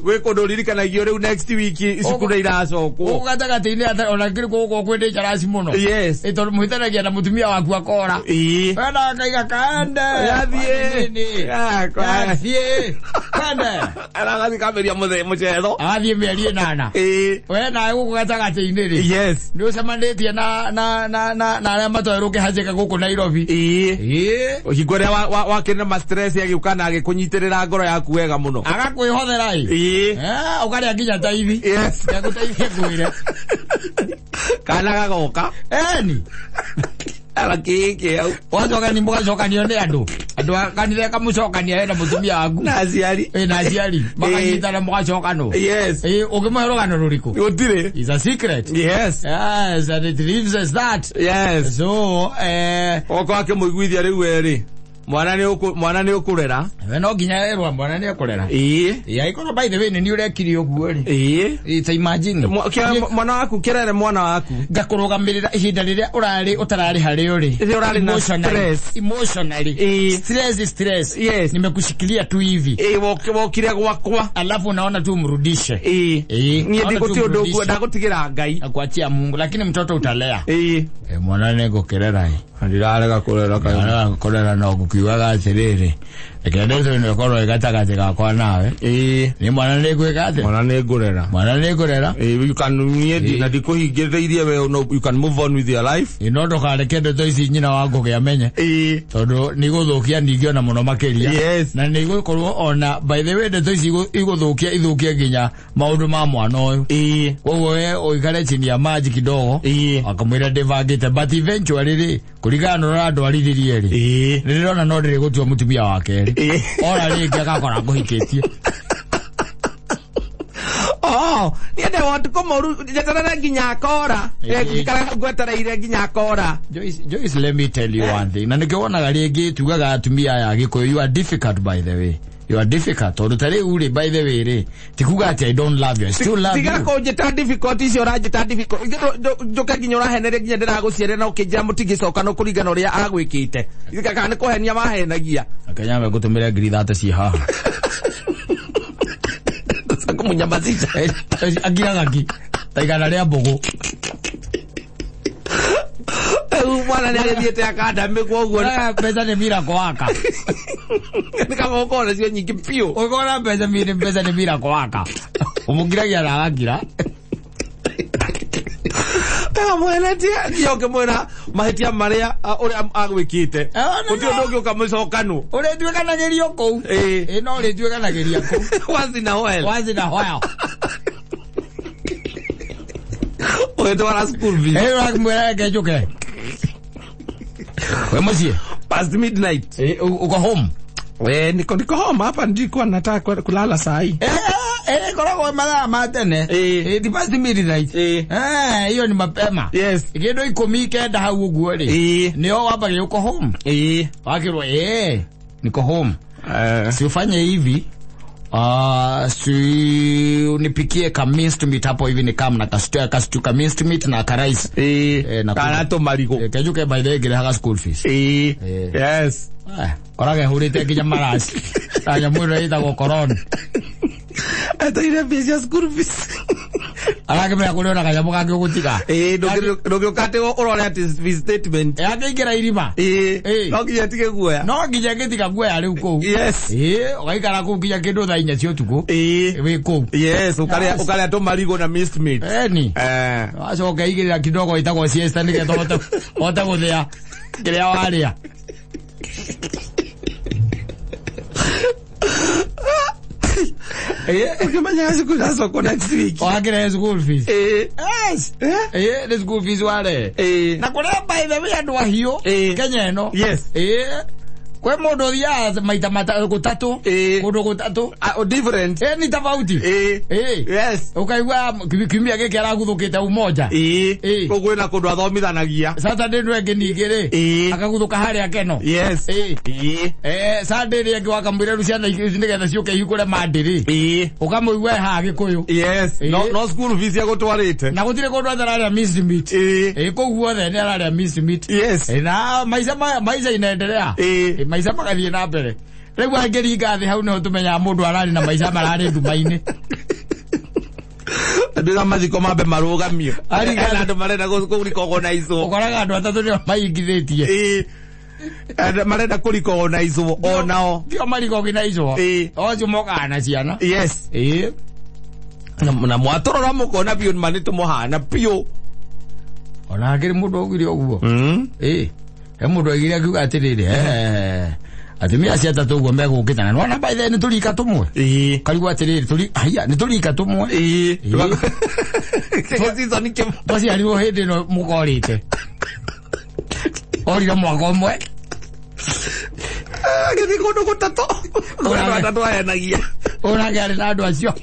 Gwĩ kũndũ ũririkanagio rĩu next week cukuru iracokwo. Gũkũ gatagatĩ-inĩ ona kĩrĩ gũkũ kwĩ dangerous mũno. Yes. Tondũ mũhĩtanagia na mũtumia waku akora. Wenda akaiga kande. Yathiĩ. Yathiĩ. Kande. Aragathiĩ kambĩria mũcetho. Agathiĩ mĩeri ĩnana. We nawe gũkũ gatagatĩ-inĩ rĩ. Yes. Nĩ ũcemanĩtie na arĩa matwairwo kĩhacĩka gũkũ Nairobi. Hingo ĩrĩa wakĩrĩ na ma stress agĩũka na agĩkũnyitĩrĩra ngoro yaku wega mũno. Agakwĩhothera ĩ. Ũkarĩa nginya taithi. Yes. Agũteithie ngwĩre. Kana gagoka. Eni. Arakĩkĩ hau. Wacoka ni mũgacokanio nĩ andũ. Andũ a kanitha ĩkamũcokania we na mũtumia waku. Na aciari. Na aciari. Makanyitana mũgacokanwo. Yes. Ũngĩmũhe rũgano rũrĩkũ? Gũtirĩ. It's a secret. Yes. Yes, and it leaves as that. Yes. So, Okorwo akĩmũiguithia rĩu we rĩ, mwana nĩ ũkũrera. We no nginya erwo mwana nĩ ekũrera. Angĩkorwo by the way nĩ niĩ ũrekire ũguo rĩ. Ta imagine. Mwana waku kĩrere mwana waku. Ngakũrũgamĩrĩra ihinda rĩrĩa ũrarĩ ũtararĩ harĩa ũrĩ. Rĩrĩa ũrarĩ na stress. Emotionally. Stress, stress. Yes. Nimekushikilia tu hivi. Wokire gwakwa. Alafu unaona tu mrudishe. Niĩ ndigũtirĩ ũndũ ũguo, ndagũtigĩra Ngai. Nakuachia Mungu, lakini mtoto utalea. Mwana nĩngũkĩrera ĩ. Ndirarega kũrera kaĩ. Ndirarega kũrera no ngũkiugaga atĩrĩrĩ, reke ndeto ĩno ĩkorwo ĩ gatagatĩ gakwa nawe. Nĩ mwana nĩngwĩka atĩa? Mwana nĩngũrera. Mwana nĩngũrera. You can niĩ na ndikũhingĩrĩirie we, no, you can move on with your life. No ndũkareke ndeto ici nyina wa Ngũgĩ amenye. Tondũ nĩ igũthũkia ningĩ ona mũno makĩria. Yes. Na nĩ igũkorwo ona by the way ndeto ici igũthũkia ithũkie nginya maũndũ ma mwana ũyũ. Koguo we ũikare chini ya maji kidogo. Akamwĩra ndĩbangĩte, but eventually rĩ, kũringana na ũrĩa andwarithirie rĩ, nĩ ndĩrona no ndĩrĩgũtua mũtumia wa kerĩ. Ora rĩngĩ agakora ngũhikĩtie. Oh, niĩ ndĩ wontu kũmũru, njeterere nginya akora. Ngikaraga ngwetereire nginya akora. Joyce, let me tell you one thing. Na nĩkĩo wonaga rĩngĩ tugaga atumia aya Agĩkũyũ, you are difficult by the way. You are difficult. Tondũ ta rĩu rĩ, by the way rĩ, ti kuga atĩ I don't love you. I still love Tiga you. kũnjĩta difficult icio ũranjĩta difficult. Njũke nginya ũraheneria nginya ndĩragũciarĩra na ũkĩnjĩra mũtingĩcoka no kũringana ũrĩa agwĩkĩte. Kana nĩ kũhenia mahenagia. Kenya megũtũmĩra ngiri thate ciĩ haha. Kũmũnyamazisha. Akiraga ki. Ta igana rĩa mbũgũ. Rĩu mwana nĩ agĩthiĩte akandamĩ koguo. Mbeca nĩ miracle waka. Nĩ kaba ũkorwo nacio nyingĩ biũ. Ũkona mbeca mbeca nĩ miracle waka. Ũmũkiragia na agakira. Amwenetie nginya ũkĩmwĩra mahĩtia marĩa ũrĩa agwĩkĩte. Gũtirĩ ũndũ ũngĩ ũkamũcokanwo. Ũrĩtuĩkanagĩria kũu. No ũrĩtuĩkanagĩria kũu. Once in a while. Once in a while. Ũgĩtwara school fees. Ũramwĩra reke njũke. We mũciĩ? Past midnight. Uko home? Niko home hapa, ndiko nataka kulala saa hii. Ikoragwo mathaa ma tene. Ĩĩ. Ti past midnight. Ĩĩ. Hiyo ni mapema. Yes. Kindu 19 hau uguo ri. Ĩĩ. Nio wambagia uko home. Ĩĩ. Wakirwo niko home. Si ufanye hivi. Si unipikie ka minced meat hapo hivi ni kama na ka stew ka minced meat na ka rice. Ĩĩ. Na Kana tũmarigũ. Kenjuke by the way ngirehaga school fees. Ĩĩ. Ĩĩ. Yes. Korage hurite nginya maraci. Na nyamũ ĩno ĩtagwo corona. Eteire mbia cia school fees. Arakĩmenya kũrĩ ona kanyamũ kangĩ ũgũtiga. Ĩĩ, ndũngĩũka atĩ ũrore atĩ fees statement. Yakĩingĩra irima. Ĩĩ. Ĩĩ. No nginya ĩtige guoya. No nginya ĩgĩtiga guoya rĩu kũu. Yes. Ĩĩ, ũgaikara kũu nginya kĩndũ thaa 4 cia ũtukũ. Ĩĩ. Wĩ kũu. Yes, ũkarĩa Yes. ũkarĩa tũmarigũ na minced meat. Eni. Wacoka igĩrĩra kidogo ĩtagwo siesta nĩgetha ũhote gũthĩa kĩrĩa warĩa. Ũkĩmenyaga cukuru iracoka next week. Wakĩrehe school fees. Ĩĩ. Yes. Ĩĩ, nĩ school fees warehe. Ĩĩ. Na kũrĩa by the way andũ ahiũ Ĩĩ. Kenya ĩno. Yes. Ĩĩ. Kwĩ mũndũ ũthiaga maita gũtatũ. Ĩĩ. Kũndũ gũtatũ. Ah, different. Ĩĩ, ni tofauti. Ĩĩ. Ĩĩ. Yes. Ũkaigua kiumia gĩkĩ araguthũkĩte Umoja. Ĩĩ. Ĩĩ. Kũu kwĩna kũndũ athomithanagia. Saturday ĩno ĩngĩ ningĩ rĩ. Ĩĩ. Akaguthũka harĩa Keno. Yes. Ĩĩ. Ĩĩ. Sunday ĩrĩa ĩngĩ wakamwĩra rĩu ciana nĩgetha ciũke ihingũre Monday rĩ. Ĩĩ. Ũkamũigua e haha Gĩkũyũ. Yes. Ĩĩ. No school fees egũtwarĩte. Na gũtirĩ kũndũ atararĩa minced meat. Ĩĩ. Ĩĩ, kũu guothe nĩ ararĩa minced meat. Yes. Ĩĩ, na maica inaendelea. Ĩĩ. Ĩĩ, maica magathiĩ na mbere. Rĩu angĩringa thĩ hau nĩho tũmenyaga mũndũ ararĩ na maica mararĩ nduma-inĩ. Andũ a mathiko mambe marũgamio. Aringa- Hena andũ marenda kũrikogonaizwo. Ũkoraga andũ atatũ nĩo maingithĩtie. Ĩĩ. Andũ marenda kũrikogonaizwo onao. Tio marikogonaizwo. Ĩĩ. Ocio mokaga na ciana. Yes. Ĩĩ. Na mwatũrora mũkona biũ ma nĩtũmũhana biũ. Ona hakĩrĩ mũndũ augire ũguo. Ĩĩ. He mũndũ augire akiuga atĩrĩrĩ, atumia acio atatũ ũguo megũkĩte na nĩwona by the way nĩ tũrika tũmwe. Ĩĩ. Karigwo atĩrĩrĩ, haiya nĩ tũrika tũmwe. Ĩĩ. Ĩĩ. Gĩcico nĩ kĩmwe. Twaciarirwo hĩndĩ ĩno mũkorĩte. Orire mwaka ũmwe. Gĩthiĩ kũndũ gũtatũ. Kũrĩ andũ atatũ ahenagia. Ũnake arĩ na andũ acio.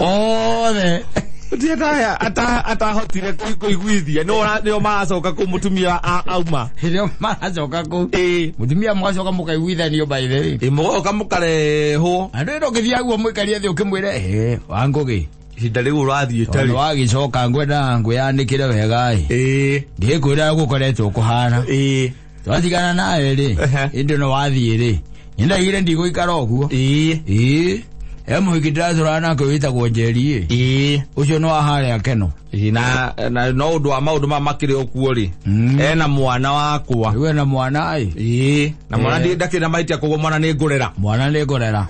Othe. Gũtirĩ atahotire kũiguithia. Nĩo maracoka kũu mũtumia auma. Hĩndĩ ĩyo maracoka kũu. Ĩĩ. Mũtumia mũgacoka mũkaiguithanio by the way. Ĩĩ, mũgoka mũkarehwo. Andũ ĩno ũngĩthiĩ guo mũikarie thĩ ũkĩmwĩre, Wangũgĩ. Ihinda rĩu ũrathiĩte Tondũ rĩ. wagĩcoka ngwenda ngwĩyanĩkĩre wega ĩ. Ĩĩ. Ndikwĩra gũkoretwo kũhana. Ĩĩ. Twatigana nawe rĩ, Ehe. hĩndĩ ĩno wathiĩ rĩ, nĩndaigire ndigũikara ũguo. Ĩĩ. Ĩĩ. He mũhiki ndĩratũraga nake wĩtagwo Njeri ĩ. Ĩĩ. Ũcio nĩ wa harĩa Keno. Ĩĩ, na no ũndũ wa maũndũ maya makĩrĩ o kuo rĩ. Ena mwana wakwa. Rĩu ena mwana ĩ. Ĩĩ. Na mwana ndakĩrĩ na mahĩtia koguo mwana nĩ ngũrera. Mwana nĩ ngũrera.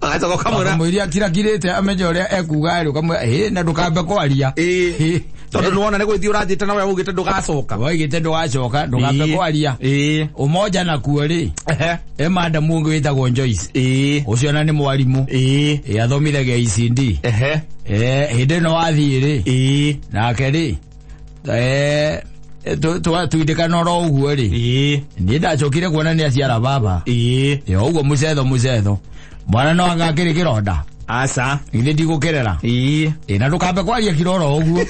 Agacoka ũkamwĩra. Ũkamwĩria akirakirĩte amenye ũrĩa ekuga rĩ, ũkamwĩra ĩ na ndũkambe kwaria. Ĩĩ. Tondũ nĩwona nĩ gũgĩthiĩ ũrathiĩte na ũrĩa waugĩte ndũgacoka. Waigĩte ndũgacoka, ndũkambe Ĩĩ. kwaria. Ĩĩ. Umoja nakuo rĩ, Ehe. he madamu ũngĩ wĩtagwo Joyce. Ĩĩ. Ũcio ona nĩ mwarimũ. Ĩĩ. Ĩ athomithagia ICD. Ehe. Hĩndĩ ĩno wathiĩ rĩ, Ĩĩ. nake rĩ, twindĩkana oro ũguo rĩ, Ĩĩ. niĩ ndacokire kuona nĩ aciara baba. Ĩĩ. Ĩ ũguo mũcetho mũcetho. Mwana no anga akĩrĩ kĩronda. Aca. Githĩ ndigũkĩrera. Ĩĩ. Ĩ na ndũkambe kwaria kiroro ũguo.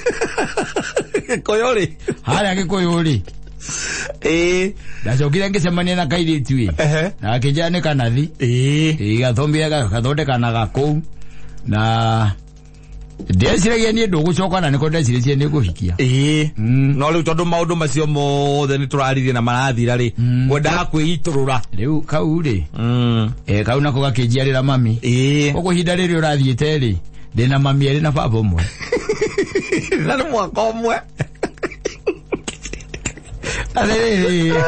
Gĩkũyũ rĩ. Harĩa Gĩkũyũ rĩ, Ĩĩ. ndacokire ngĩcemania na kairĩtu ĩ. Ehe. Na akĩnjĩra nĩ kanathi. Ĩĩ. Ĩ gathomire gathondekanaga kũu. Na ndeciragia niĩ ndũgũcoka na nĩko ndecirĩtie nĩ ngũhikia. Ĩĩ. No rĩu tondũ maũndũ macio mothe nĩ tũraririe na marathira rĩ, ngwendaga kwĩitũrũra. Rĩu kau rĩ, kau nako gakĩnjiarĩra mami. Ĩĩ. Ũguo ihinda rĩrĩ ũrathiĩte rĩ, ndĩna mami erĩ na baba ũmwe. Na nĩ mwaka ũmwe. Atĩrĩrĩ.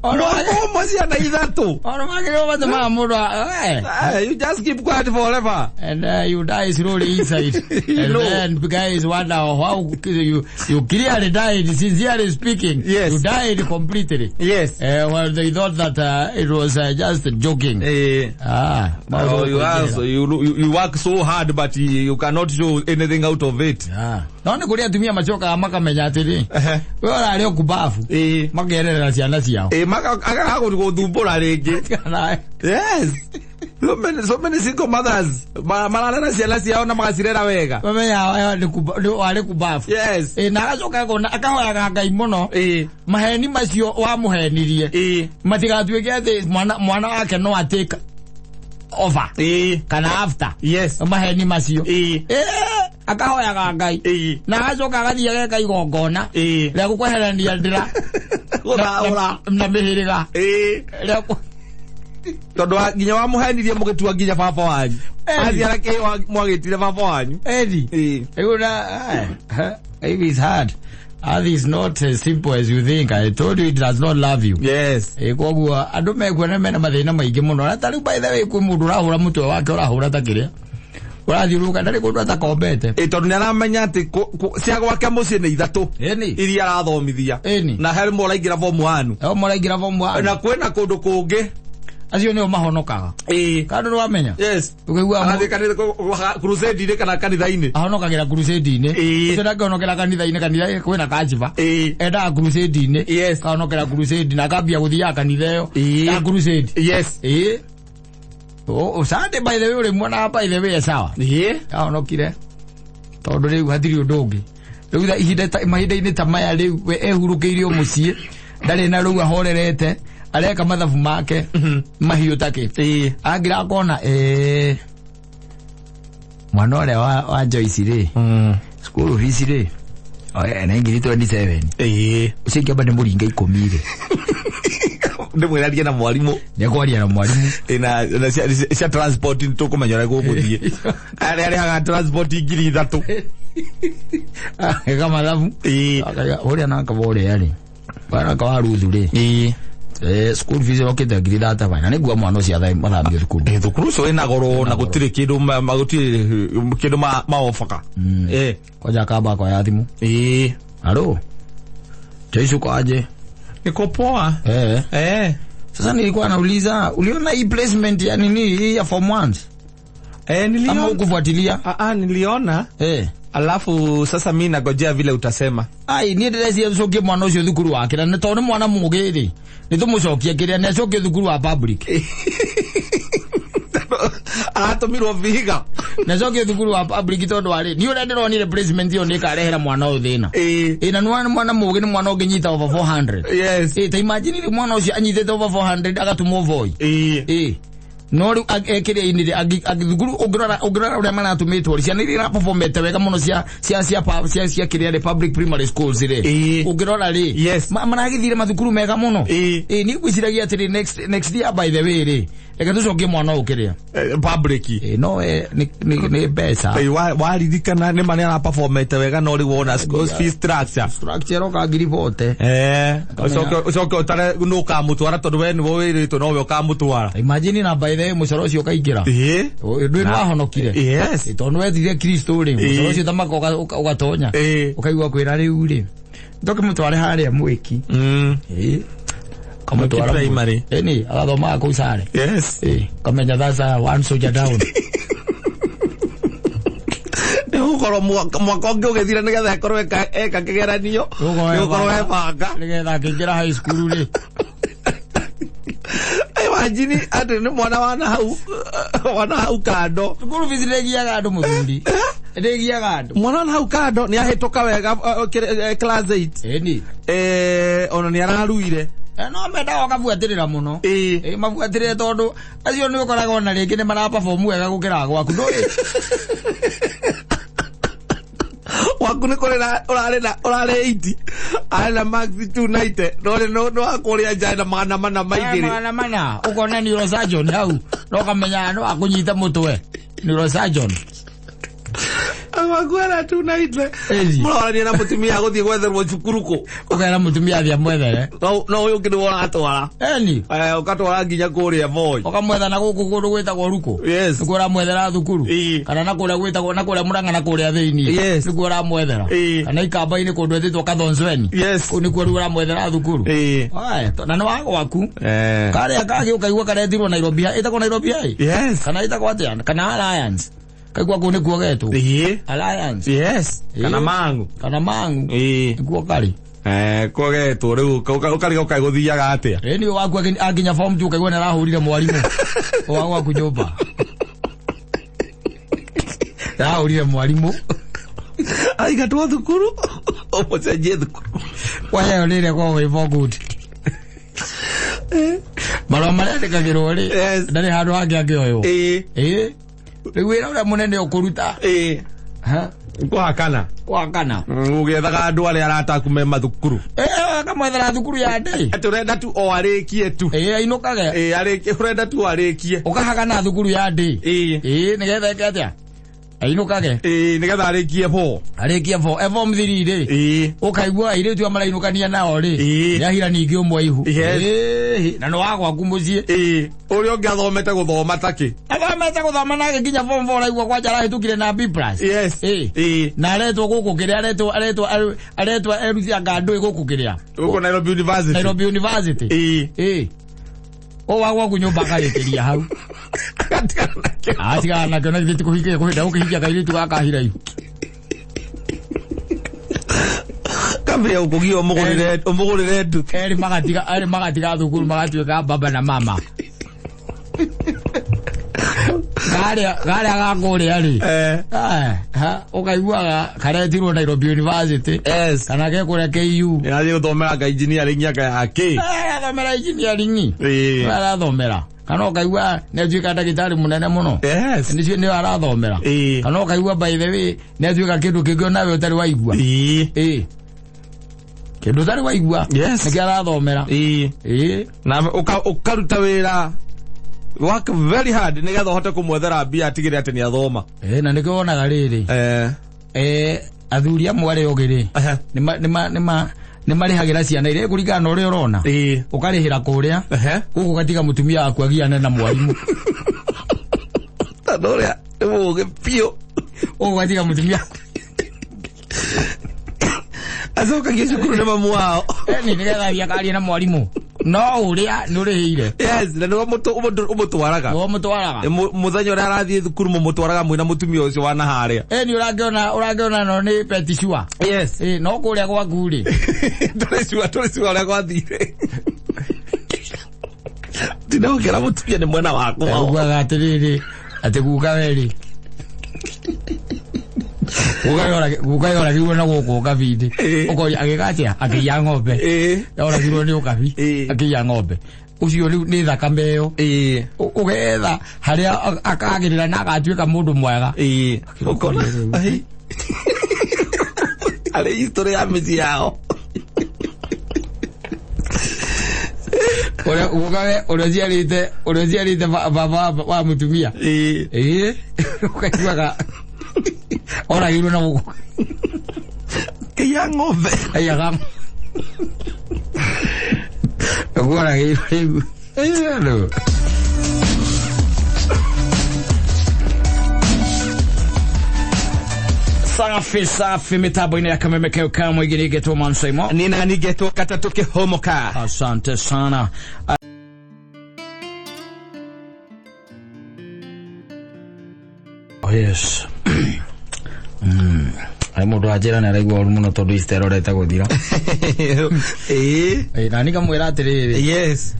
Mwaka ũmwe ciana ithatũ. Ono magĩrĩirwo matũmaga mũndũ You just keep quiet forever. And you die slowly inside. And No. then guys wonder how you clearly died, sincerely speaking. Yes. You died completely. Yes. Well, they thought that it was just joking. Eh. Ah, Oh, you, also, you work so hard but you cannot show anything out of it. Ah. No nĩ kũrĩ atumia macokaga makamenya atĩrĩ, we ũrarĩ o kubafu. kumbabu. Makererera ciana ciao. Agaga gũthumbũra rĩngĩ. Yes. So many single mothers mararera ciana ciao na magacirera wega. Mamenya warĩ kumbabu. Yes. Na agacoka akona akahoyaga Ngai mũno. Maheni macio wamũhenirie. Matigatuĩke atĩ mwana wake no atake over. Kana after. Yes. Maheni macio. Akahoyaga Ngai. Na agacoka agathiĩ ageka igongona rĩa gũkweherania ndĩra na mĩhĩrĩga. Tondũ nginya wamũhenirie mũgĩtua nginya baba wanyu. Aciara kĩ mwagĩtire baba wanyu. Edi. If it's hard. Earth is not as simple as you think. I told you it does not love you. Yes. Koguo andũ mekuona mena mathĩna maingĩ mũno. Na ta rĩu by the way kwĩ mũndũ ũrahũra mũtwe wake ũrahũra ta kĩrĩa. Ũrathiũrũrũka ndarĩ kũndũ atakombete. Tondũ nĩ aramenya atĩ cia gwake mũciĩ nĩ ithatũ. Iria arathomithia. Na he rĩmwe ũraingĩra form 1. He ũmwe ũraingĩra form 1. Na kwĩna kũndũ kũngĩ. Acio nĩo mahonokaga. Kandũ nĩwamenya? Yes. Ũkaigua agathiĩ crusade-inĩ kana kanitha-inĩ. Ahonokagĩra crusade-inĩ. Ũcio ndangĩhonokera kanitha-inĩ, kanitha kwĩna kanjiba. Endaga crusade-inĩ. Yes. Kahonokera crusade na akambia gũthiaga kanitha ĩyo ya crusade. Yes. Sunday by the way ũrĩmuonaga by the way sawa. Ahonokire. Tondũ rĩu hatirĩ ũndũ ũngĩ. Rĩu ihinda mahinda-inĩ ta maya rĩu we ehurũkĩire o mũciĩ, ndarĩ na rĩu ahorerete. Areka mathabu make mahiũ take. Angira akona mwana ũrĩa wa Joyce rĩ, school fees rĩ, na ngiri 27. Ũcio ingĩamba nĩ mũringa 10 rĩ. Ndĩmwĩrarie na mwarimũ. Nĩekwaria na mwarimũ. Na cia transport nĩtũkũmenya ũrĩa gũgũthiĩ. Arĩa arĩhaga transport 3,000. Eka mathabu. Ũrĩa naka ũrĩa rĩ. Naka wa Ruthu rĩ. School fees yokĩte ngiri 35 na nĩngua mwana ũcio mathambio thukuru. Thukuru ũcio wĩna goro na gũtirĩ kĩndũ gũtirĩ kĩndũ maobaga. Kwanja akamba akoya thimũ. Alo. Joyce uko aje? Niko poa. Sasa nilikuwa nauliza, uliona hii placement ya nini hii ya form 1? Niliona. Ama hukufuatilia? Niliona. Alafu sasa mimi nagojea vile utasema. Ai, niĩ ndĩreciria tũcokie mwana ũcio thukuru wake na tondũ nĩ mwana mũũgĩ rĩ, nĩ tũmũcokie kĩrĩa nĩ acokie thukuru wa public. Aratũmirwo Vihiga. Nĩ acokie thukuru wa public tondũ warĩ, niĩ ũrĩa ndĩronire placement ĩyo nĩ ĩkarehera mwana ũyũ thĩna. Na nĩ mwana mũũgĩ nĩ mwana ũngĩnyita over 400. Yes. Ta imagine rĩ mwana ũcio anyitĩte over 400 agatũmwo Voi. No rĩu ekĩrĩa-inĩ rĩ, thukuru ũngĩrora ũrĩa maratũmĩtwo ciana iria iraperformete wega mũno cia kĩrĩa rĩ public primary schools rĩ, ũngĩrora rĩ, maragĩthire mathukuru mega mũno. Niĩ ngwĩciragia atĩrĩ next year by the way rĩ, reke tũcokie mwana ũyũ kĩrĩa public. No nĩ mbeca. Waririkana nĩ ma nĩ araperformete wega no rĩu wona fee structure. Structure oka ngiri 40. Ũcoke ũtare nũ ũkamũtwara tondũ we nĩwe wĩrĩtwo nowe ũkamũtwara. Imagine na by the way mũcoro ũcio ũkaingĩra. Ndũĩ nĩwahonokire. Yes. Tondũ wethire Kristo rĩ, mũcoro ũcio tamaka ũgatonya. Ũkaigua kwĩra rĩu rĩ, ndũkĩmũtware harĩa Mwĩki. Kamũtwara primary. Agathomaga kũu Sare. Yes. Kamenya that's one soldier down. Nĩgũkorwo mwaka ũngĩ ũgĩthira nĩgetha akorwo eka kĩgeranio. Nĩgũkorwo ebanga. Nĩgetha akĩingĩra high school rĩ. Imagine atĩ nĩ mwana wana hau kando. Thukuru fees ndĩgiaga andũ mũthuri. Ndĩgiaga andũ. Mwana wana hau kando nĩ ahĩtũka wega class 8. Ona nĩ araruire. No mendaga ũkabuatĩrĩra mũno. Mabuatĩrĩre tondũ acio nĩ ũkoraga ona rĩngĩ nĩ maraperform wega gũkĩra gwaku ndũĩ. Waku nĩ kũrĩ ũrarĩ 80 arĩ na max 290 no rĩ no wakũrĩa nja na 402. 400 ũkona neurosurgeon hau no ũkamenya no akũnyita mũtwe neurosurgeon. Waku ara 290. Mũrorania na mũtumia agũthiĩ gwetherwo cukuru kũ. Ũkera mũtumia athiĩ amwethere. No ũyũ ũngĩ nĩwe ũratwara. Ũgatwara nginya kũrĩa Voi. Ũkamwetha na gũkũ kũndũ gwĩtagwo Ruku. Yes. Nĩkuo ũramwethera thukuru. Kana na kũrĩa gwĩtagwo na kũrĩa Murang'a na kũrĩa thĩinĩ. Yes. Nĩkuo ũramwethera. Kana Ikamba-inĩ kũndũ etĩtwo Kathonzweni. Yes. Kũu nĩkuo rĩu ũramwethera thukuru. Na nĩ wa gwaku. Karĩa kangĩ ũkaigua karetirwo Nairobi. Ĩtagwo Nairobi High. Yes. Kana ĩtagwo atĩa? Kana Alliance. Kaigua kũu nĩkuo getwo. Alliance. Alliance. Yes. Kana Mang'u. Kana Mang'u. Nĩkuo karĩ. Kogetwo riu ukariga ukaiguthiaga atia. Ni waku akinya form 2 ukaigua nĩarahũrire mwarimũ wa gwaku nyũmba. Arahũrire mwarimũ. Aingatwo thukuru umucenjie thukuru. Waheo rĩrĩa kwa wĩ for good. Marũa marĩa andĩkagĩrwo rĩ, ndarĩ handũ hangĩ angĩoywo. Rĩu wĩra ũrĩa mũnene ũkũruta. Kũhakana. Kũhakana. Ũgĩethaga andũ arĩa arataku me mathukuru. Akamwethera thukuru ya ndĩ. Atĩ ũrenda tu o arĩkie tu. Ainũkage. Arĩkie ũrenda tu o arĩkie. Ũkahakana thukuru ya ndĩ. Nĩgetha ĩke atĩa? Ainũkage. Nĩgetha arĩkie 4. Arĩkie 4. E form 3 rĩ. Ũkaigua airĩtu arĩa marainũkania nao rĩ. Nĩahira ningĩ ũmwe ihu. Na nĩ wa gwaku mũciĩ. Ũrĩa ũngĩ athomete gũthoma takĩ. Athomete gũthoma na agĩkinya form 4 araigua kwanja arahĩtũkire na B+. Yes. Na aretwo gũkũ kĩrĩa aretwo eruti anga ndũĩ gũkũ kĩrĩa. Gũkũ Nairobi University. Nairobi University. O wa gwaku nyũmba akarĩkĩria hau. Atigana nakĩo na githĩ ti kũhikia kũhinda gũkĩhikia kairĩtu gaka hira ihu. Kambia ũkũgio ũmũgũrĩre nduthi. Erĩ magatiga thukuru magatuĩka baba na mama. Garĩa gakũrĩa rĩ. Ũkaiguaga karetirwo Nairobi University. Yes. Kana ke kũrĩa KU. Nĩathiĩ gũthomera nga engineering anga ya kĩ. Arathomera engineering. Arathomera. Kana ũkaigua nĩatuĩka ndagĩtarĩ mũnene mũno. Yes. Nĩcio nĩyo arathomera. Kana ũkaigua by the way nĩatuĩka kĩndũ kĩngĩ onawe ũtarĩ waigua. Kĩndũ ũtarĩ waigua. Yes. Nĩkĩo arathomera. Na ũkaruta wĩra work very hard nĩgetha ũhote kũmwethera mbia atigĩrĩre atĩ nĩathoma. Na nĩkĩo wonaga rĩrĩ. Athuri amwe arĩa ogĩ rĩ, nĩmarĩhagĩra ciana iria kũringana na ũrĩa ũrona. Ũkarĩhĩra kũrĩa, gũkũ ũgatiga mũtumia waku agiane na mwarimũ. Tondũ ũrĩa nĩ mũũgĩ biũ. Gũkũ ũgatiga mũtumia waku. Acokagia cukuru nĩ mamu wao. Nĩgetha athiĩ akarie na mwarimũ. No ũrĩa nĩ ũrĩhĩire. Yes, na nĩwe ũmũtwaraga. Nĩwe ũmũtwaraga. Mũthenya ũrĩa arathiĩ thukuru mũmũtwaraga mwĩna mũtumia ũcio wa naharĩa. Nĩ ũrakĩona no nĩ peti sure. Yes. No kũrĩa gwaku rĩ. Tũrĩ sure ũrĩa gwathire. Ndinokera mũtumia nĩ mwena wakwa. Ugaga atĩrĩrĩ, atĩ guka we rĩ. Guka yoragirwo na gũkũ ũkabi-inĩ. Ũkoria agĩka atĩa? Akĩiya ng'ombe. Yoragirwo nĩ ũkabi. Akĩiya ng'ombe. Ũcio rĩu nĩ thakame ĩyo. Ũgetha harĩa akagĩrĩra na agatuĩka mũndũ mwega. Ũkona. Arĩ history ya mĩciĩ yao. Ũrĩa guka we ũrĩa ũciarĩte baba wa mũtumia. Ũkaiguaga oragirwo na gũkũ. Kĩiya ng'ombe. Aiyaga. Oragirwo rĩu. Rĩu. Safi safi mitambo-inĩ ya Kameme keo kamwe igĩrĩ Mansaimo. Nĩ nani ngetwo gatatũ kĩhomoka. Asante sana. Oh yes. Ai mũndũ anjĩra nĩ araigua ũru mũno tondũ Easter ĩrorete gũthira. Na nĩ ngamwĩra atĩrĩrĩ. Yes.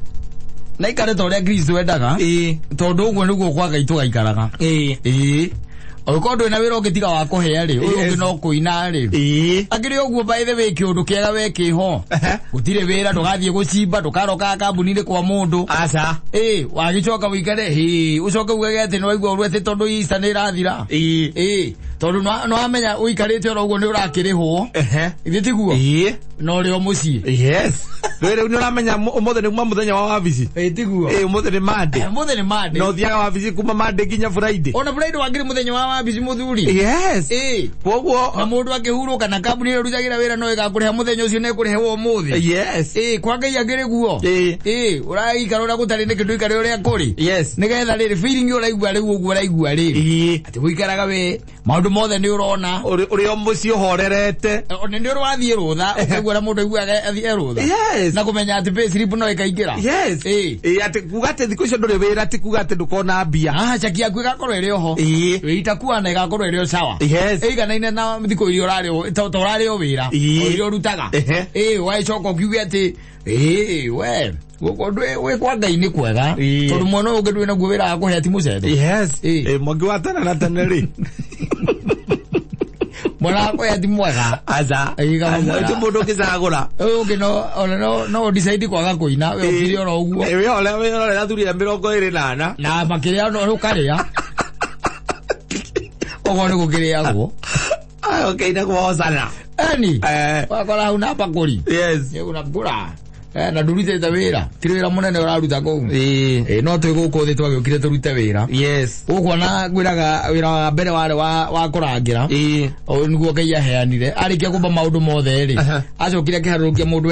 Na ikare ta ũrĩa Kristo endaga. Tondũ ũguo nĩguo kwa Ngai tũgaikaraga. Ũngĩkorwo ndũrĩ na wĩra ũngĩ tiga wa kũhĩa rĩ, ũyũ ũngĩ no kũina rĩ. Akĩrĩ ũguo by the way kĩũndũ kĩega we kĩho. Gũtirĩ wĩra ndũgathiĩ gũcimba ndũkarokaga kambuni-inĩ kwa mũndũ. Aca. Wagĩcoka wĩikare, ũcoke ugage atĩ nĩwaigua ũru atĩ tondũ Easter nĩ ĩrathira. Tondũ nĩwamenya ũikarĩte oro ũguo nĩ ũrakĩrĩhwo. Githĩ tiguo? Na ũrĩ o mũciĩ. Yes. Rĩu nĩ ũramenya ũmũthĩ nĩ kuma mũthenya wa wabici. Tiguo. Ũmũthĩ nĩ Monday. Ũmũthĩ nĩ Monday. Na ũthiaga wabici kuma Monday nginya Friday. Ona Friday wangĩrĩ mũthenya wa wabici mũthuri. Yes. Koguo na mũndũ akĩhurũka na kambuni ĩrĩa ũrutagĩra wĩra no ĩgakũrĩha mũthenya ũcio na ĩkũrĩhe wa ũmũthĩ. Yes. Kwa Ngai akĩrĩ guo. Ũraikara ũrĩa gũtarĩ nĩkĩ ndũikare ũrĩa kũrĩ. Yes. Nĩgetha rĩrĩ feeling ũraigua rĩu ũguo ũraigua rĩ. Atĩ gũikaraga we maũndũ Maũndũ mothe nĩ ũrona. Ũrĩ o mũciĩ ũhorerete. Nĩ ũrĩ wathiĩ rũtha ũkaigua ũrĩa mũndũ aiguaga athiĩ rũtha. Yes. Na kũmenya atĩ payslip no ĩkaingĩra. Yes. Ĩĩ. Ĩĩ, atĩ kuga atĩ thikũ icio ndũrĩ wĩra ti kuga atĩ ndũkona mbia. Ah, chaki yaku ĩgakorwo ĩrĩ oho. Ĩĩ. Ĩitakuana ĩgakorwo ĩrĩ o sawa. Yes. Ĩiganaine na thikũ iria ũrarĩ ta ũrarĩ o wĩra. Ĩĩ. O iria ũrutaga. Ehe. Ĩĩ, ũgagĩcoka ũkiuge atĩ ĩĩ we gũkũ wĩ kwa Ngai nĩ kwega. Ĩĩ. Tondũ mwena ũyũ ũngĩ ndũrĩ naguo wĩra wa kũhe ti mũcetho. Yes. Ĩĩ. Ĩĩ, mwangi wa tene na tene rĩ. Mwena wa kũhe ti mwega. Aca. Ĩĩ, kaba Aca, mwega. ũcio mũndũ ũngĩcagũra. Ũyũ ũngĩ no ona no decide kwaga kũina we ũkire oro ũguo. Ĩĩ, wĩhore wĩhore athuri a 24. Na makĩrĩa no ũkarĩa. Ũguo nĩ gũkĩrĩagwo. Ayo ũkĩina kũhocana. Eni. Eh. Wakora hau na bakũri. Yes. Nĩ ũrakũra. Na ndũrutĩte wĩra. Ti wĩra mũnene ũraruta kũu. Ĩĩ. No twĩ gũkũ thĩ twagĩũkire tũrute wĩra. Yes. Gũkũ ona ngwĩraga wĩra wa mbere warĩ wa kũrangĩra. Ĩĩ. Ũyũ nĩguo Ngai aheanire. Arĩkia kũmba maũndũ mothe rĩ. Aha. Acokire akĩharũrũkia mũndũ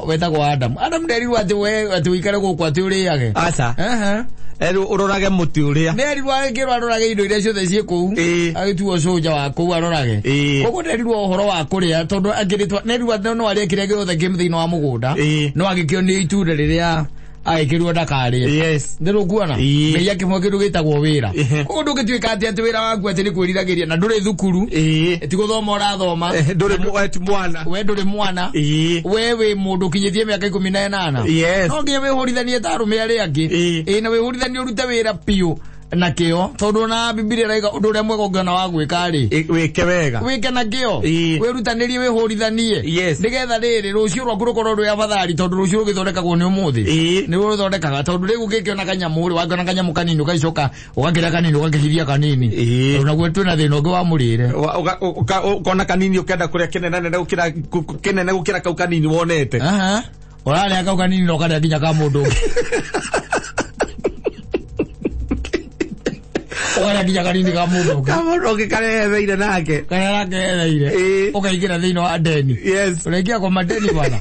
wetagwo Adam. Adam nderirwo atĩ we atĩ ũikare gũkũ atĩ ũrĩage. Aca. Aha. Erwo ũrorage mũtĩ ũrĩa. Nderirwo agĩkĩrwo arorage indo iria ciothe ciĩ kũu. Ĩĩ. Agĩtuo cũnja wa kũu arorage. Ĩĩ. Koguo nderirwo ũhoro wa kũrĩa tondũ akĩrĩtwa nderirwo atĩ no arĩe kĩrĩa gĩothe kĩ thĩinĩ wa mũgũnda. Ĩĩ. No agĩkĩonio itunda rĩrĩa agĩkĩrwo ndakarĩe. Yes. Ndĩrũkuona? Ĩĩ. Ngai akĩmwe kĩndũ gĩtagwo wĩra. Ehe. Koguo ndũngĩtuĩka atĩ wĩra waku atĩ nĩ kwĩriragĩria na ndũrĩ thukuru. Ĩĩ. Ti gũthoma ũrathoma. Ndũrĩ ti mwana. We ndũrĩ mwana. Ĩĩ. We wĩ mũndũ ũkinyĩtie mĩaka 18. Yes. No nginya wĩhũrithanie ta arũme arĩa angĩ. Ĩĩ. Ĩĩ, na wĩhũrithanie ũrute wĩra biũ na kĩo tondũ ona Bibilia ĩrauga ũndũ ũrĩa mwega ũngĩona wa gwĩka rĩ Wĩke wega. wĩke na kĩo. Ĩĩ. Wĩrutanĩrie wĩhũrithanie. Yes. Nĩgetha rĩrĩ rũciũ rwaku rũkorwo rwĩ abathari tondũ rũciũ rũgĩthondekagwo nĩ ũmũthĩ. Ĩĩ. Nĩ rũthondekaga tondũ rĩu ũngĩkĩona kanyamũ rĩ wakĩona kanyamũ kanini ũgagĩcoka ũgakĩrĩa kanini ũgakĩhiria kanini. Ĩĩ. Tondũ naguo twĩna thĩna ũngĩ wa mũrĩre. Ũkona kanini ũkenda kũrĩa kĩnene gũkĩra kĩnene gũkĩra kau kanini wonete. Aha. Ũrarĩa kau kanini na ũkarĩa nginya ka mũndũ ũngĩ. Ũkarĩa nginya kanini ka mũndũ ũngĩ. Ka mũndũ ũngĩ karĩa etheire nake. Karĩa arakereire. Ĩĩ. Ũkaingĩra thĩinĩ wa ndeni. Yes. Ũraingĩra kwa madeni bwana.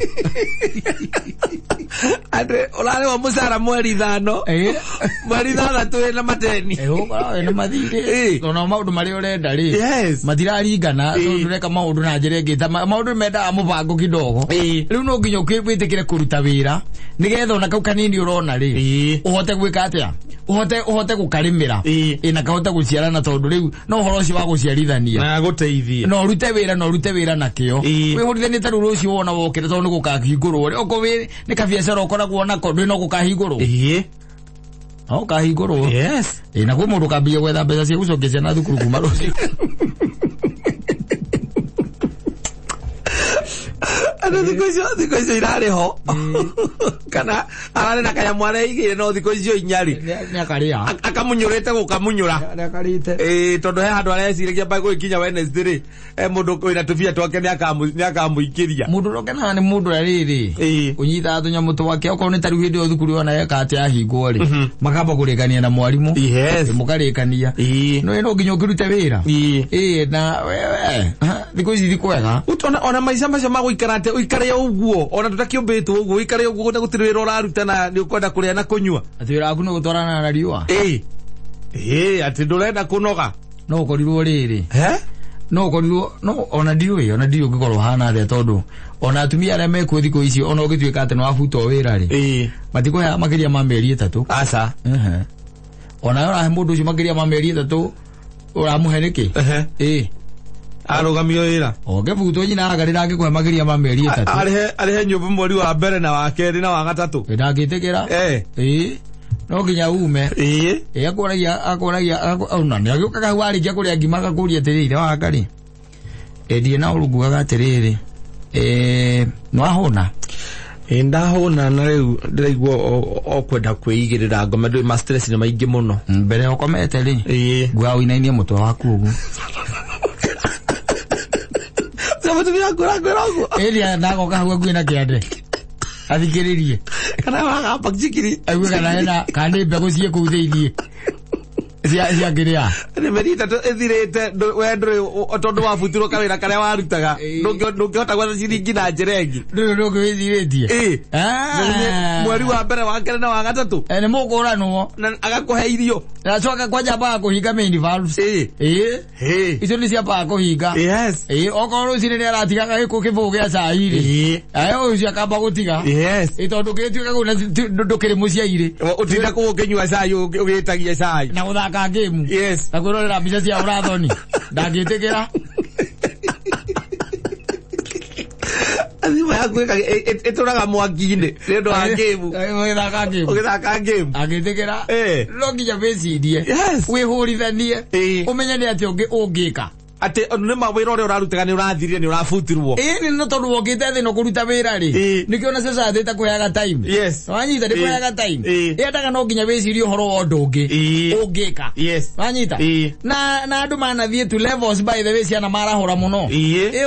Atĩ ũrarĩhwo mũcara mweri 5. Ĩĩ. Mweri 6 wĩna madeni. Ĩĩ, ũkoragwo wĩna mathirĩ. Ĩĩ. Tondũ maũndũ marĩa ũrenda rĩ. Yes. Matiraringana Ĩĩ. tondũ ndũreka maũndũ na njĩra ĩngĩ ta maũndũ mendaga mũbango kidogo. Ĩĩ. Rĩu no nginya wĩtĩkĩre kũruta wĩra nĩgetha ona kau kanini ũrona rĩ. Ĩĩ. Ũhote gwĩka atĩa? Ũhote gũkarĩmĩra. Ĩĩ. Ĩĩ, na kahote gũciarana tondũ rĩu no ũhoro ũcio wa gũciarithania. Na gũteithie. No ũrute wĩra na ũrute wĩra na kĩo. Ĩĩ. Wĩhũrithanie ta rĩu rũciũ wona wokĩra tondũ nĩ gũkahingũrwo rĩ. Okorwo nĩ kabiacara ũkoragwo nako ndũrĩ no gũkahingũrwo. Ĩĩ. No gũkahingũrwo. Yes. Ĩĩ, na kwĩ mũndũ ũkambia gwetha mbeca cia gũcokia ciana thukuru kuma rũciũ. Andũ thikũ icio irarĩ ho. Kana ararĩ na kanyamũ areigĩire no thikũ icio inya rĩ. Nĩ akarĩa. Akamunyũrĩte gũkamunyũra. Nĩ akarĩte. Ĩĩ, tondũ he handũ areciragia mbaĩ gũgĩkinya Wednesday rĩ, he mũndũ wĩna tũbia twake nĩ akamũikĩria. Mũndũ ũrĩa ũkenaga nĩ mũndũ ũrĩa rĩrĩ. Ĩĩ. Ũnyitaga tũnyamũ twake okorwo nĩ ta rĩu hĩndĩ ĩyo thukuru yona eka atĩ ahingwo rĩ. Makamba kũrĩkania na mwarimũ. Yes. Mũkarĩkania. Ĩĩ. No nginya ũkĩrute wĩra. Ĩĩ. Ĩĩ, na wewe thikũ ici ti kwega. Ona maica macio ma gũikara atĩ ũikare ũguo ona tũtakĩũmbĩtwo ũguo ũikare ũguo na gũtirĩ wĩra ũraruta na nĩ ũkwenda kũrĩa na kũnyua. Atĩ wĩra waku nĩ gũtwarana na riũa. Ĩĩ. Ĩĩ, atĩ ndũrenda kũnoga. No ũkorirwo rĩrĩ. He? No ũkorirwo no ona ndiũĩ ũngĩkorwo ũhana atĩa tondũ ona atumia arĩa mekuo thikũ ici ona ũngĩtuĩka atĩ nĩ wabutwo wĩra rĩ. Ĩĩ. Matikũheaga makĩria ma mĩeri 3. Aca. Ehe. Ona ũrahe mũndũ ũcio makĩria ma mĩeri 3 ũramũhe nĩkĩ? Ehe. Ĩĩ. Arũgamio wĩra. Ũngĩbutwo nyina agarĩra angĩkũhe makĩria ma mĩeri 3. Arĩhe nyũmba mweri wa mbere na wa kerĩ na wa gatatũ. Ndangĩtĩkĩra. Ĩĩ. No nginya ume. Ĩĩ. Ĩĩ, akũragia ona nĩ agĩũkaga hau arĩkia kũrĩa ngima agakũria atĩrĩrĩ wa ngarĩ. Ĩĩ, na ũrungugaga atĩrĩrĩ. Ĩĩ, nĩwahũna? Ĩĩ, ndahũna na rĩu ndĩraigua o kwenda kwĩigĩrĩra ngoma ndũĩ ma stress nĩ maingĩ mũno. Mbere ũkomete rĩ. Ĩĩ. Nguaga ũinainie mũtwe waku ũguo. Ũcio mũtumia waku ũrakwĩra ũguo? Ĩĩ, ndagoka hau hakuhĩ na kĩande. Athikĩrĩrie. Kana wagamba njikiri. Aigue kana hena kana nĩ mbegũ ciĩ kũu thĩiniĩ. Cia ngiria. Nĩ mĩeri 3 ĩthirĩte we ndũrĩ tondũ wabutirwo kawĩra karĩa warutaga ndũngĩhota gwetha ciringi na njĩra ĩngĩ. Ndũrĩ ũndũ ũngĩ wĩcirĩtie. Mweri wa mbere, wa kerĩ na wa gatatũ. Nĩ mũkũranwo. Na agakũhe irio. Na acoka kwanja ambaga kũhinga main valves. Icio nĩ ciambaga kũhinga. Yes. Okorwo rũcinĩ nĩ aratigaga gĩkũ kĩbũgũ gĩa cai rĩ. Ũcio akamba gũtiga. Yes. Tondũ gĩtuĩka kũu ndũkĩrĩ mũciĩ rĩ. Ũtinda kũu ũkĩnyua cai ũgĩtagia cai. Na gũthaka game. Yes. Na kwĩrorera mbica cia ũrathoni. Ndangĩtĩkĩra. Thimũ yaku ĩtũraga mwaki-inĩ nĩ ũndũ wa game. Ũgĩthaka game. Ũgĩthaka game. Angĩtĩkĩra. No nginya wĩcirie. Yes. Wĩhũrithanie. Ũmenye nĩ atĩa ũngĩ ũngĩka. Atĩ nĩ ma wĩra ũrĩa ũrarutaga nĩ ũrathirire, nĩ ũrabutirwo. Ĩĩ, nĩ tondũ wokĩte thĩ no kũruta wĩra rĩ. Nĩkĩo na society ĩtakũheaga time. Yes. Wanyita, ndĩkũheaga time. Yendaga no nginya wĩcirie ũhoro wa ũndũ ũngĩ ũngĩka. Yes. Wanyita. Na andũ manathiĩ to levels, by the way, ciana marahũra mũno.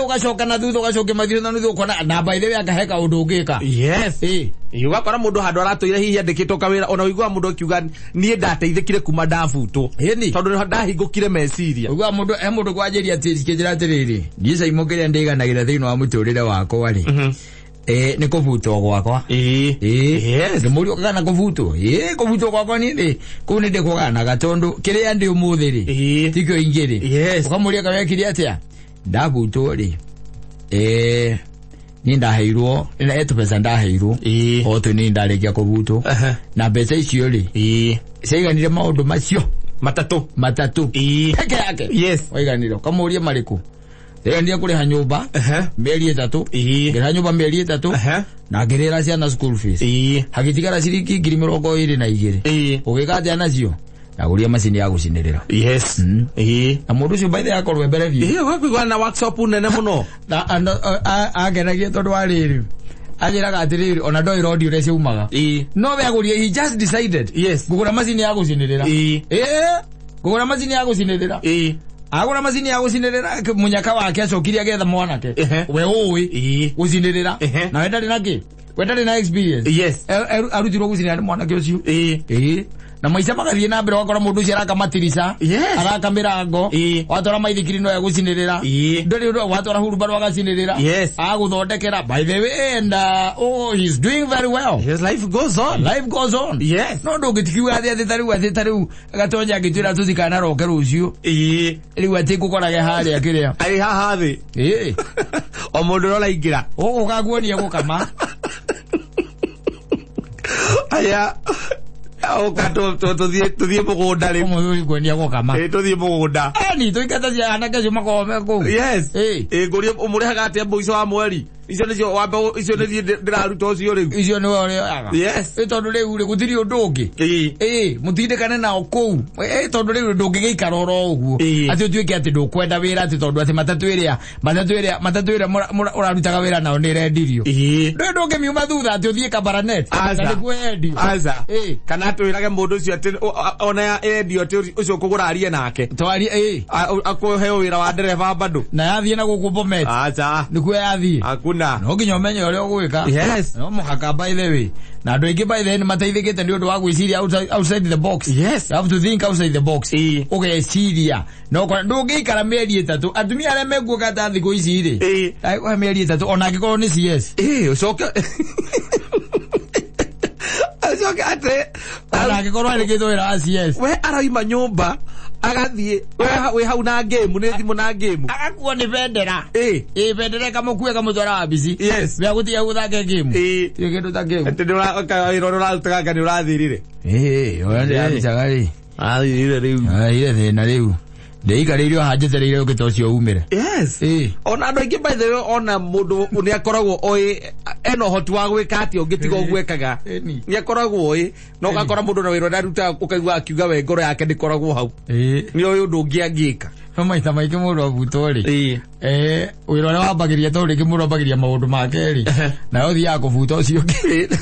Ũgacoka na thutha, ũgacoka mathiĩ na thutha, ũkona na by the way akahe kaũndũ ũngĩka. Yes. Ũgakora mũndũ handũ aratũire hihi andĩkĩtwo kawĩra, ona ũiguaga mũndũ akiuga niĩ ndateithĩkire kuma ndabutwo. Tondũ ndahingũkire meciria. Ũiguaga mũndũ he mũndũ kwanjĩria atĩ kĩnjĩra atĩrĩrĩ, niĩ Caimo kĩrĩa ndĩganagĩra thĩinĩ wa mũtũrĩre wakwa rĩ, nĩ kũbutwo gwakwa. Yes. Nĩ mũriũ kana kũbutwo. Kũbutwo gwakwa niĩ rĩ, kũu nĩ ndĩkũganaga tondũ kĩrĩa ndĩ ũmũthĩ rĩ, tikĩo ingĩ rĩ. Yes. Ũkamũria kawekire atĩa? Ndabutwo rĩ, niĩ ndaheirwo tũbeca ndaheirwo o tũ niĩ ndarĩkia kũbutwo. Na mbeca icio rĩ, ciaiganire maũndũ macio matatũ matatũ peke yake. Yes. Waiganire ũkamũria marĩkũ? Ndĩrendia kũrĩha nyũmba mĩeri 3. Ngĩrĩha nyũmba mĩeri 3 na ngĩrĩhĩra ciana school fees. Hagĩtigara ciringi 22,000. Ũgĩka atĩa nacio? Ndagũria macini ya gũcinĩrĩra. Yes. Na mũndũ ũcio by the way akorwo mbere biũ. Ũgakuigua na workshop nene mũno. Na angenagia tondũ wa rĩrĩ, anjĩraga atĩrĩrĩ, ona ndoĩ rodi ũrĩa ciaumaga. No we agũrire, he just decided. Yes. Ngũgũra macini ya gũcinĩrĩra. Ngũgũra macini ya gũcinĩrĩra. Agũra macini ya gũcinĩrĩra, mũnyaka wake acokire agetha mwanake. We ũĩ gũcinĩrĩra. Na we ndarĩ na kĩ? We ndarĩ na experience. Yes. Arutirwo gũcinĩrĩra nĩ mwanake ũcio. Na maica magathiĩ na mbere, ũgakora mũndũ ũcio araka matirica, araka mĩrango, watwara maithikiri no egũcinĩrĩra, ndũrĩ ũndũ, watwara hurumbarũ agacinĩrĩra, Yes. agũthondekera. By the way, and oh, he's doing very well. His life goes on. Life goes on. Yes. No ndũngĩtikiuga atĩ atĩ tarĩu atĩ tarĩu gatonya angĩtwĩra tũtikanaroke rũciũ. Rĩu atĩ ngũkorage harĩa kĩrĩa. Arĩ haha thĩ. O mũndũ ũrĩa ũraingĩra. Ũgũka nguonie gũkama. Aya. Ũka tũthiĩ mũgũnda rĩu. Ũmũthĩ nguonia gũkama. Tũthiĩ mũgũnda. Ni tũingata cia anake acio makoragwo me kũu. Yes. Ngũrie ũmũrĩhaga atĩa mũico wa mweri? Icio nĩcio wambe, icio nĩthiĩ ndĩraruta ũcio rĩu. Icio nĩwe ũrĩoyaga. Yes. Tondũ rĩu rĩ gũtirĩ ũndũ ũngĩ. Mũtindĩkane nao kũu. Tondũ rĩu ndũngĩgĩikara oro ũguo. Atĩ ũtuĩke atĩ ndũkwenda wĩra atĩ tondũ atĩ matatũ ĩrĩa ũrarutaga wĩra nao nĩ ĩrendirio. Ndũĩ ndũngĩmiuma thutha atĩ ũthiĩ Kabarnet. Aca. Na nĩkuo yendio. Aca. Kana twĩrage mũndũ ũcio atĩ ona endio atĩ ũcio ũkũgũra arie nake. Twarie. Akũheo wĩra wa ndereba bado. Na yathiĩ na gũkũ Bomet. Aca. Nĩkuo yathiĩ. Hakuna. No nginya ũmenye ũrĩa ũgwĩka. Yes. No mũhaka by the way. Na andũ aingĩ by the way nĩ mateithĩkĩte nĩ ũndũ wa gwĩciria outside the box. Yes. You have to think outside the box. Ũgeciria. No ũkona ndũngĩikara mĩeri 3. Atumia arĩa mekuoka ta thikũ ici rĩ. Agĩkũhe mĩeri 3 ona angĩkorwo nĩ CS. Ũcoke. Ũcoke atĩ. Ona angĩkorwo arĩkĩtwo wĩra wa CS. We araima nyũmba agathiĩ wĩ hau na game, nĩ thimũ na game. Agakuo nĩ bendera. Bendera ĩkamũkua ĩkamũtwara wabici. Yes. Wĩa gũtiga gũthake game. Tiga kĩndũ ta game. Atĩ wĩra ũrĩa ũrarutaga anga nĩ ũrathirire. Ũrĩa ndĩrarucaga rĩ. Arathirire rĩu. Ire thĩna rĩu. Ndĩikarĩire o haha njetereire ũkĩte ũcio umĩre. Yes. Ona andũ aingĩ by the way, ona mũndũ nĩ akoragwo oĩ ena ũhoti wa gwĩka atĩa ũngĩ tiga ũguo ekaga. Nĩ akoragwo oĩ, na ũgakora mũndũ na wĩra ũrĩa arutaga ũkaigua akiuga we ngoro yake ndĩkoragwo hau. Nĩ oĩ ũndũ ũngĩ angĩka. No maita maingĩ mũndũ abutwo rĩ. Wĩra ũrĩa wambagĩria tondũ rĩngĩ mũndũ ambagĩria maũndũ make rĩ. Nawe ũthiaga kũbuta ũcio ũngĩ.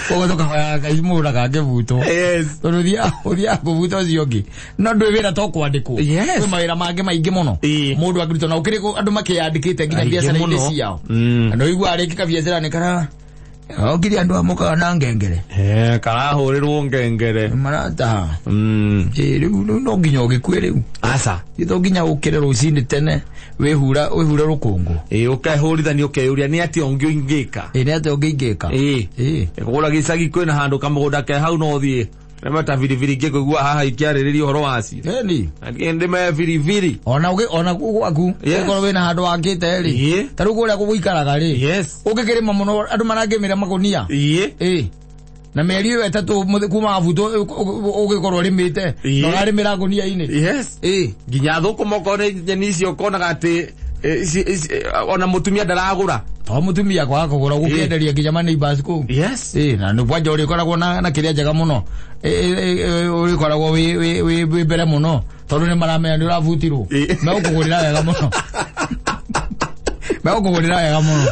Koguo tũkahoyaga Ngai mũndũ ndakangĩbutwo. Yes. Tondũ ũthiaga kũbuta ũcio ũngĩ. No ndũĩ wĩra to kwandĩkwo. Yes. Kwĩ mawĩra mangĩ maingĩ mũno. Mũndũ angĩrutwo na ũkĩrĩ andũ makĩyandĩkĩte nginya Aingĩ biacara-inĩ mũno. ciao. Na ũiguaga rĩngĩ kabiacara nĩ kara Okiri andu amukaga na ngengere. Karahurirwo ngengere. Marataha. Riu no nginya ũgĩkue rĩu. Aca. Githo nginya ũkĩre rũcinĩ tene wĩhura rũkũngũ. Ũkehũrithania ũkeyũria nĩ atĩa ũngĩ ingĩka. Nĩ atĩa ũngĩ ingĩka. Kũgũra gĩcagi kwĩna handũ kamũgũnda ke hau no ũthiĩ. Nĩ biribiri ngĩkũigua haha ikĩarĩrĩria ũhoro wacio. Ĩni. Ndĩme biribiri. Ona ona gwaku ũkorwo wĩna handũ wakĩte rĩ. Ta rĩu kũrĩa gũikaraga rĩ. Yes. Ũngĩkĩrĩma mũno andũ marangĩmĩra makonia. Na mĩeri ĩyo ĩtatũ kuma wabutwo ũgĩkorwo ũrĩmĩte na ũrarĩmĩra ngũnia-inĩ. Yes. Nginya thũkũma okorwo nĩ nyeni icio ũkonaga atĩ ona mũtumia ndaragũra. To mũtumia kwaga kũgũra ũgũkĩenderia nginya ma neighbors kũu. Yes. Na nĩ kwanja ũrĩkoragwo na kĩrĩa njega mũno. Ũrĩkoragwo wĩ mbere mũno tondũ nĩ maramenya nĩ ũrabutirwo. Megũkũgũrĩra wega mũno. Megũkũgũrĩra wega mũno.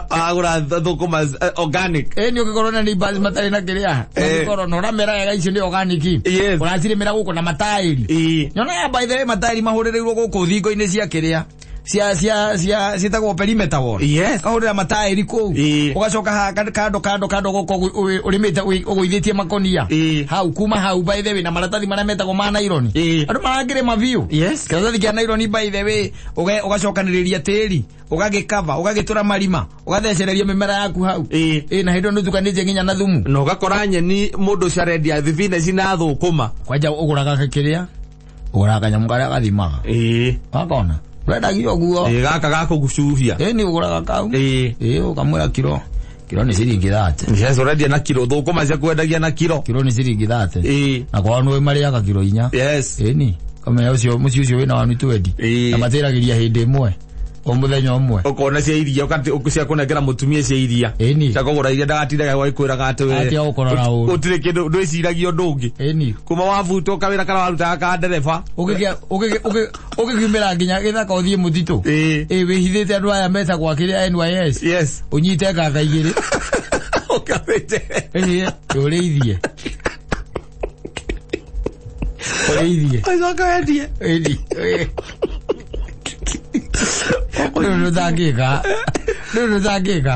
Agũra thũkũma organic. Nĩ ũngĩkorwo na neighbors matarĩ na kĩrĩa. Ũngĩkorwo na ũramera wega icio nĩ organic. Ũracirĩmĩra gũkũ na mataĩri. Nyonaga by the way mataĩri mahũrĩrĩirwo gũkũ thingo-inĩ cia kĩrĩa. Cia cia cia ciĩtagwo perimeter wall. Yes. Kahũrĩra mataĩri kũu. Ũgacoka kando kando kando gũkũ ũrĩmĩte ũgũithĩtie makonia. Hau kuma hau by the way na maratathi marĩa metagwo ma nylon. Andũ marangĩrĩma biũ. Yes. Kĩratathi kĩa nylon by the way ũgacokanĩrĩria tĩri, ũgagĩkava, ũgagĩtũra marima, ũgathecereria mĩmera yaku hau. Na hĩndĩ ĩyo nĩũtukanĩtie nginya na thumu. Na ũgakora nyeni mũndũ ũcio arendia thibinaci na thũkũma. Kwanja ũgũraga kĩrĩa? Ũgũraga kanyamũ karĩa gathimaga. Wakona? Ũrendagia ũguo. Gaka gakũgucuhia. Nĩ ũgũraga kau. Ũkamwĩra kiro. Kiro nĩ ciringi 30. Yes, ũrendia na kiro. Thũkũma ciaku wendagia na kiro. Kiro nĩ ciringi 30. Na kwao nĩ marĩaga kiro 4. Yes. Ĩni. Kamenya ũcio mũciĩ ũcio wĩna wanu twendi. Na matĩragĩria hĩndĩ ĩmwe. O mũthenya ũmwe. Ũkona cia iria ũkati cia kũnengera mũtumia cia iria. Cia kũgũra iria ndagatindaga gwĩkwĩraga atĩ we. Atĩ ũkũrora ũru. Gũtirĩ kĩndũ ndwĩciragia ũndũ ũngĩ. Ĩni. Kuma wabutwo kawĩra karĩa warutaga ka ndereba. Ũgĩkiumĩra nginya gĩthaka ũthiĩ mũtitũ. Wĩhithĩte andũ aya metagwo akĩrĩa NYS. Yes. Ũnyite nganga igĩrĩ. Ũkamĩte. Ũrĩithie. Ũrĩithie. Ũcoke wendie. Ĩni. Rĩu nĩũtangĩka. Rĩu nĩũtangĩka.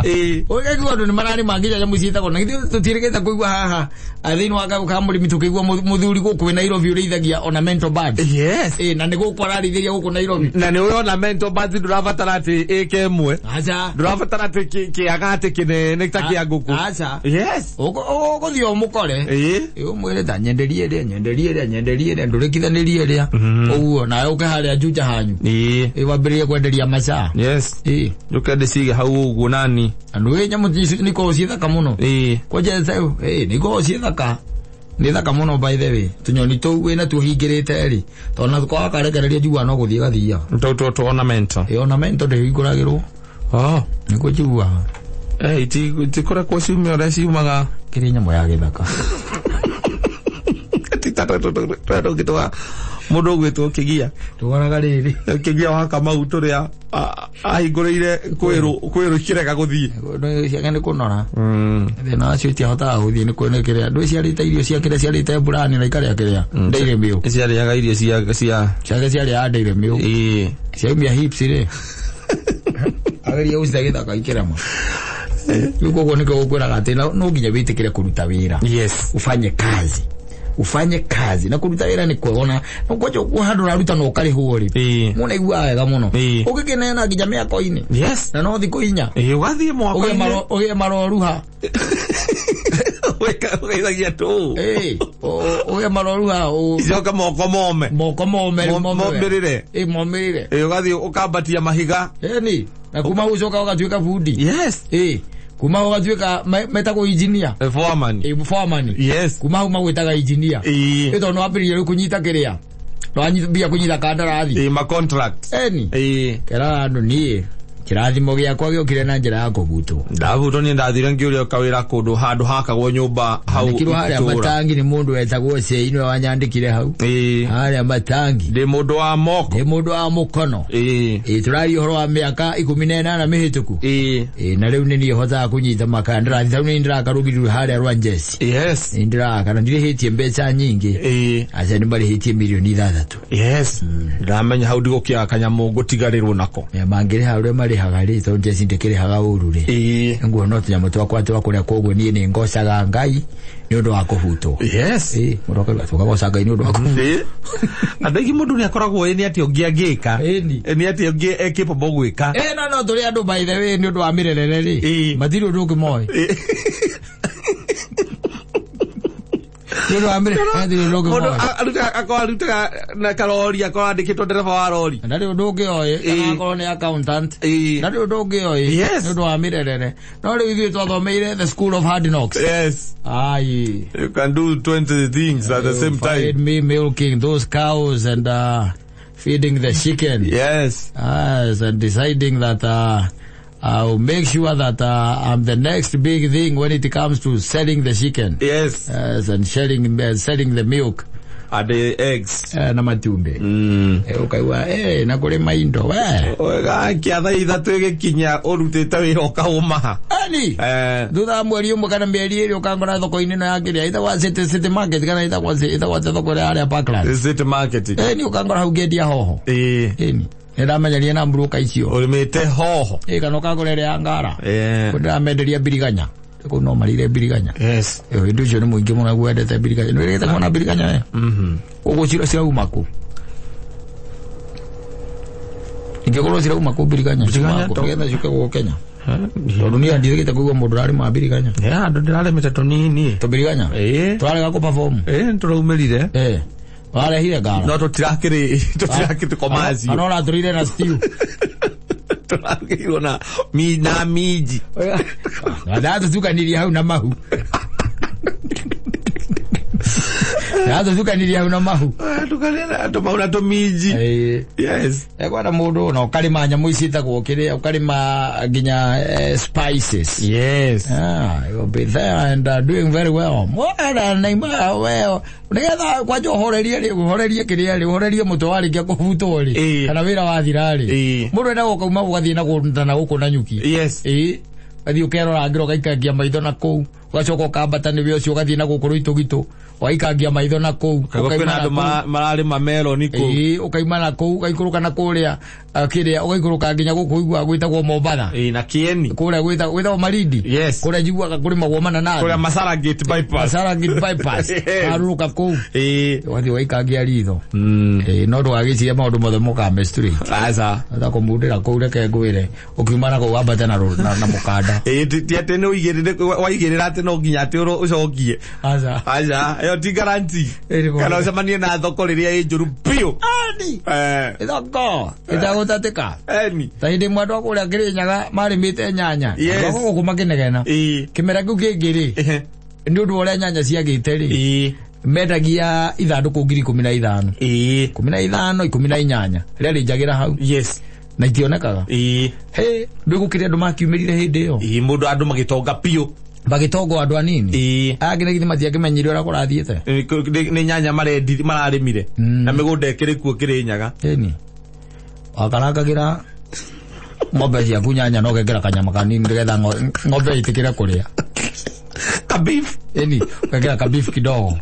Ũkaigua andũ nĩmararĩma nginya nyamũ ciĩtagwo na githĩ tũtiĩrĩgĩte kũigua haha thĩinĩ wa ka mũrĩmi tũkĩigua mũthuri gũkũ wĩ Nairobi ũrĩithagia ornamental birds. Yes. Na nĩ gũkũ ararĩithĩria gũkũ Nairobi. Na nĩ ũĩ ornamental birds ndũrabatara atĩ ĩke ĩmwe. Aca. Ndũrabatara atĩ kĩaga atĩ kĩnene ta kĩa ngũkũ. Aca. Yes. Ũgũthiĩ ũmũkore. Ũmwĩre ta nyenderie ĩrĩa, nyenderie ĩrĩa, nyenderie ĩrĩa, ndũrĩkithanĩrie ĩrĩa. Ũguo nawe ũke harĩa Juja hanyu. Wambĩrĩrie kwenderia macaa. Yes. Njuke ndĩcige hau ũguo nani. Andũ ĩ nyamũ nĩ ikoragwo ciĩ thaka mũno. Kwanja nĩ ikoragwo ciĩ thaka. Nĩ thaka mũno by the way. Tũnyoni tũu wĩna tuo hingĩrĩte rĩ. Tondũ na kwaga karekereria njiguaga no gũthiĩ gathiaga. Tũu ornamental. Ornamental ndĩhingũragĩrwo. Nĩkuo njiguaga. Itikorekwo ciumia ũrĩa ciumaga. Kĩrĩ nyamũ ya gĩthaka. Tũgĩtwa mũndũ ũgwĩtwo Kĩgia. Tũgaraga rĩrĩ. Kĩgia wa Kamau tũrĩa ahingũrĩire kwĩrũ ikĩrega gũthiĩ. Ciake nĩ kũnora. Thĩna wacio itihotaga gũthiĩ nĩ kwĩna kĩrĩa. Ndũĩ ciarĩte irio cia kĩrĩa ciarĩte mburani na ikarĩa kĩrĩa. Dairy Milk. Ciarĩaga irio cia ciake ciarĩaga Dairy Milk. Ciaumia hips rĩ. Ageria gũcita gĩthaka ikĩrema. Rĩu koguo nĩkĩo gũkwĩraga atĩ no nginya wĩtĩkĩre kũruta wĩra. Yes. Ufanye kazi. Ufanye kazi na kũruta wĩra nĩ kwega ona kwanja handũ ũraruta na ũkarĩhwo rĩ. Mũno aiguaga wega mũno. Ũgĩkĩneana nginya mĩako-inĩ. Yes. Na no thikũ 4. Ũgathiĩ mwako-inĩ. Ũgĩe maroruha. Ũgeithagia tũũ. Ũgĩe maroruha. Icoke moko mome. Moko mome. Momĩrĩre. Momĩrĩre. Ũgathiĩ ũkambatia mahiga. Ĩni. Na kuma ũcoka ũgatuĩka bundi. Yes. Kuma ũgatuĩka metagwo engineer. Foreman. Foreman. Yes. Kuma hau magwĩtaga engineer. Tondũ nĩwambĩrĩria rĩu kũnyita kĩrĩa. Nĩwambia kũnyita kandarathi. Ma contract. Ĩni. Keraga andũ niĩ kĩrathimo gĩakwa gĩokire na njĩra ya kũbutwo. Ndabutwo niĩ ndathire ngĩũria kawĩra kũndũ handũ hakagwo nyũmba hau. Andĩkirwo harĩa matangi nĩ mũndũ wetagwo Cei nĩwe wanyandĩkire hau. Harĩa matangi. Ndĩ mũndũ wa moko. Ndĩ mũndũ wa mũkono. Tũraria ũhoro wa mĩaka 18 mĩhĩtũku. Na rĩu nĩ niĩ hotaga kũnyita makandarathi. Tondũ nĩ ndĩraka rũgiri harĩa rwa Njeci. Yes. Nĩ ndĩraka na ndirĩhĩtie mbeca nyingĩ. Aca nĩ marĩhĩtie mirioni 6. Yes. Ndamenya hau ndigũkĩaga kanyamũ ngũtigarĩrwo nako. Mangĩrĩha ũrĩa marĩhaga. ĩrĩhaga rĩ, tondũ njeci ndĩkĩrĩhaga ũru rĩ, nguona tũnyamũ twakwa twa kũrĩa, koguo niĩ nĩ ngocaga Ngai nĩ ũndũ wa kũhutwo. Mũndũ akauga tũkagoca Ngai nĩ ũndũ wa kũhutwo. Andũ aingĩ mũndũ nĩ akoragwo ĩ nĩ atĩ ũngĩ angĩka. Nĩ atĩ ũngĩ e capable gwĩka. No tũrĩ andũ, by the way, nĩ ũndũ wa mĩrerere rĩ, matirĩ ũndũ ũngĩ moĩ. Nĩ ũndũ wa mĩrerere matirĩ ũndũ ũngĩ Mũndũ moĩ. akorwo arutaga na karori, akorwo andĩkĩtwo ndereba wa rori. Ndarĩ ũndũ ũngĩ oĩ, kana akorwo nĩ accountant, ndarĩ ũndũ ũngĩ oĩ nĩ ũndũ wa mĩrerere. No rĩu ithuĩ twathomeire the school of hard knocks. Ai. You can do 20 things at the same Find time. me milking those cows and feeding the chicken. Yes, and deciding that I'll make sure that I'm the next big thing when it comes to selling the chicken. Yes, and selling the milk. And the eggs. Na matumbi. Ukaigua na kũrĩma indo we. Gakia thaa 3 ĩgĩkinya ũrutĩte wĩra ũkaũmaha. Ani thutha wa mweri ũmwe kana mĩeri 2 ũkangora thoko-inĩ ĩno ya kĩrĩa ĩtagwa City Market, kana ĩtagwa thoko ĩrĩa harĩa Parkland. City Market. Ni ũkangora hau ngĩendia hoho. Ni ndamenyeria na mburuka icio. Ũrĩmĩte hoho. Kana ũkangora ĩrĩa ya ngara. Kũu ndĩramenderia mbiriganya. Kũu no marire mbiriganya. Ũndũ ũcio nĩ mũingĩ mũno gwendete mbiriganya. Nĩ wĩrĩgĩte kuona mbiriganya we? Koguo cirauma kũ? Ingĩkorwo cirauma kũ mbiriganya? Mbiriganya Ciuma kũ? Nĩgetha ciũke gũkũ Kenya. Tondũ niĩ ndirĩgĩte kũigua mũndũ ũrarĩma mbiriganya. Yeah, andũ ndĩrarĩmĩte tũnini. Tũmbiriganya? Tũrarega kũ perform? Nĩtũraumĩrire. Warehire ngara? No tũtirakĩrĩ tũkomacio. Kana ũratũrire na stew? Tũrakĩirwo na na minji. Ndatũtukanirie hau na mahu. Ndatũtukanirie hau na mahu. Tukanena tũmahu na tũminji. Kwenda mũndũ na ũkarĩma nyamũ ici ciĩtagwo kĩrĩa, ũkarĩma nginya spices. You'll be there and doing very well. Mwana na ima well. Nĩgetha kwanja ũhorerie rĩ, ũhorerie kĩrĩa rĩ, ũhorerie mũtwe warĩkia kũbutwo rĩ, kana wĩra wathira rĩ. Mũndũ endaga ũkauma ũgathiĩ na kũndũ na gũkũ na nyuki. Ũgathiĩ ũkerora ngĩra ũgaikangia maitho na kũu, ũgacoka ũkambata nĩwe ũcio ũgathiĩ na gũkũ rũitũgitũ, ũgaikangia maitho na kũu, Kaigua kwĩna ũkaima na andũ kũu. Mararĩma meroni kũu. Ũkaima na kũu, ũgaikũrũka na kũrĩa, kĩrĩa, ũgaikũrũka nginya gũkũ ũiguaga gwĩtagwo Mombatha. Na Kieni. Kũrĩa gwĩtagwo Malindi. Kũrĩa njiguaga kũrĩmagwo mananathi. Kũrĩa Masara Gate bypass. Masara Gate bypass. Harũrũka kũu. Ũgathiĩ ũgaikangia ritho. No ndũgagĩcirie maũndũ mothe mũkame straight. Aca. Ata kũmundĩra kũu, reke ngwĩre, ũkiuma na kũu wambate na mũkanda. Ti atĩ nĩ ũigĩrĩre, waigĩrĩra atĩ no nginya atĩ ũcokie. Aca. Aca, ĩyo ti guarantee. Ĩrĩkũ? Kana ũcemanie na thoko rĩrĩa ĩ njũru biũ. Ani. Thoko ĩtagũtatĩka. Eni. Ta hĩndĩ ĩmwe andũ a kũrĩa Kĩrĩnyaga marĩmĩte nyanya. Andũ a gũkũ makĩnegena. Kĩmera kĩu kĩngĩ rĩ, nĩ ũndũ wa ũrĩa nyanya ciagĩte rĩ, mendagia ithandũkũ ngiri 15. 15, 18. Rĩarĩ njagĩra hau. Na itionekaga. He, ndũgũkĩrĩa andũ makiumĩrire hĩndĩ ĩyo. Mũndũ andũ magĩtonga biũ. Magĩtongo andũ anini. Aya nginya githĩ matiakĩmenyire ũrĩa kũrathiĩte. Nĩ nyanya mararĩmire. Na mĩgũnda ĩkĩrĩ kuo Kĩrĩnyaga. Ĩni. Wakarangagĩra ng'ombe ciaku nyanya na ũgekĩra kanyama kanini nĩgetha ng'ombe ĩtĩkĩre kũrĩa. Ka beef. Ĩni, ũgekĩra ka beef kidogo.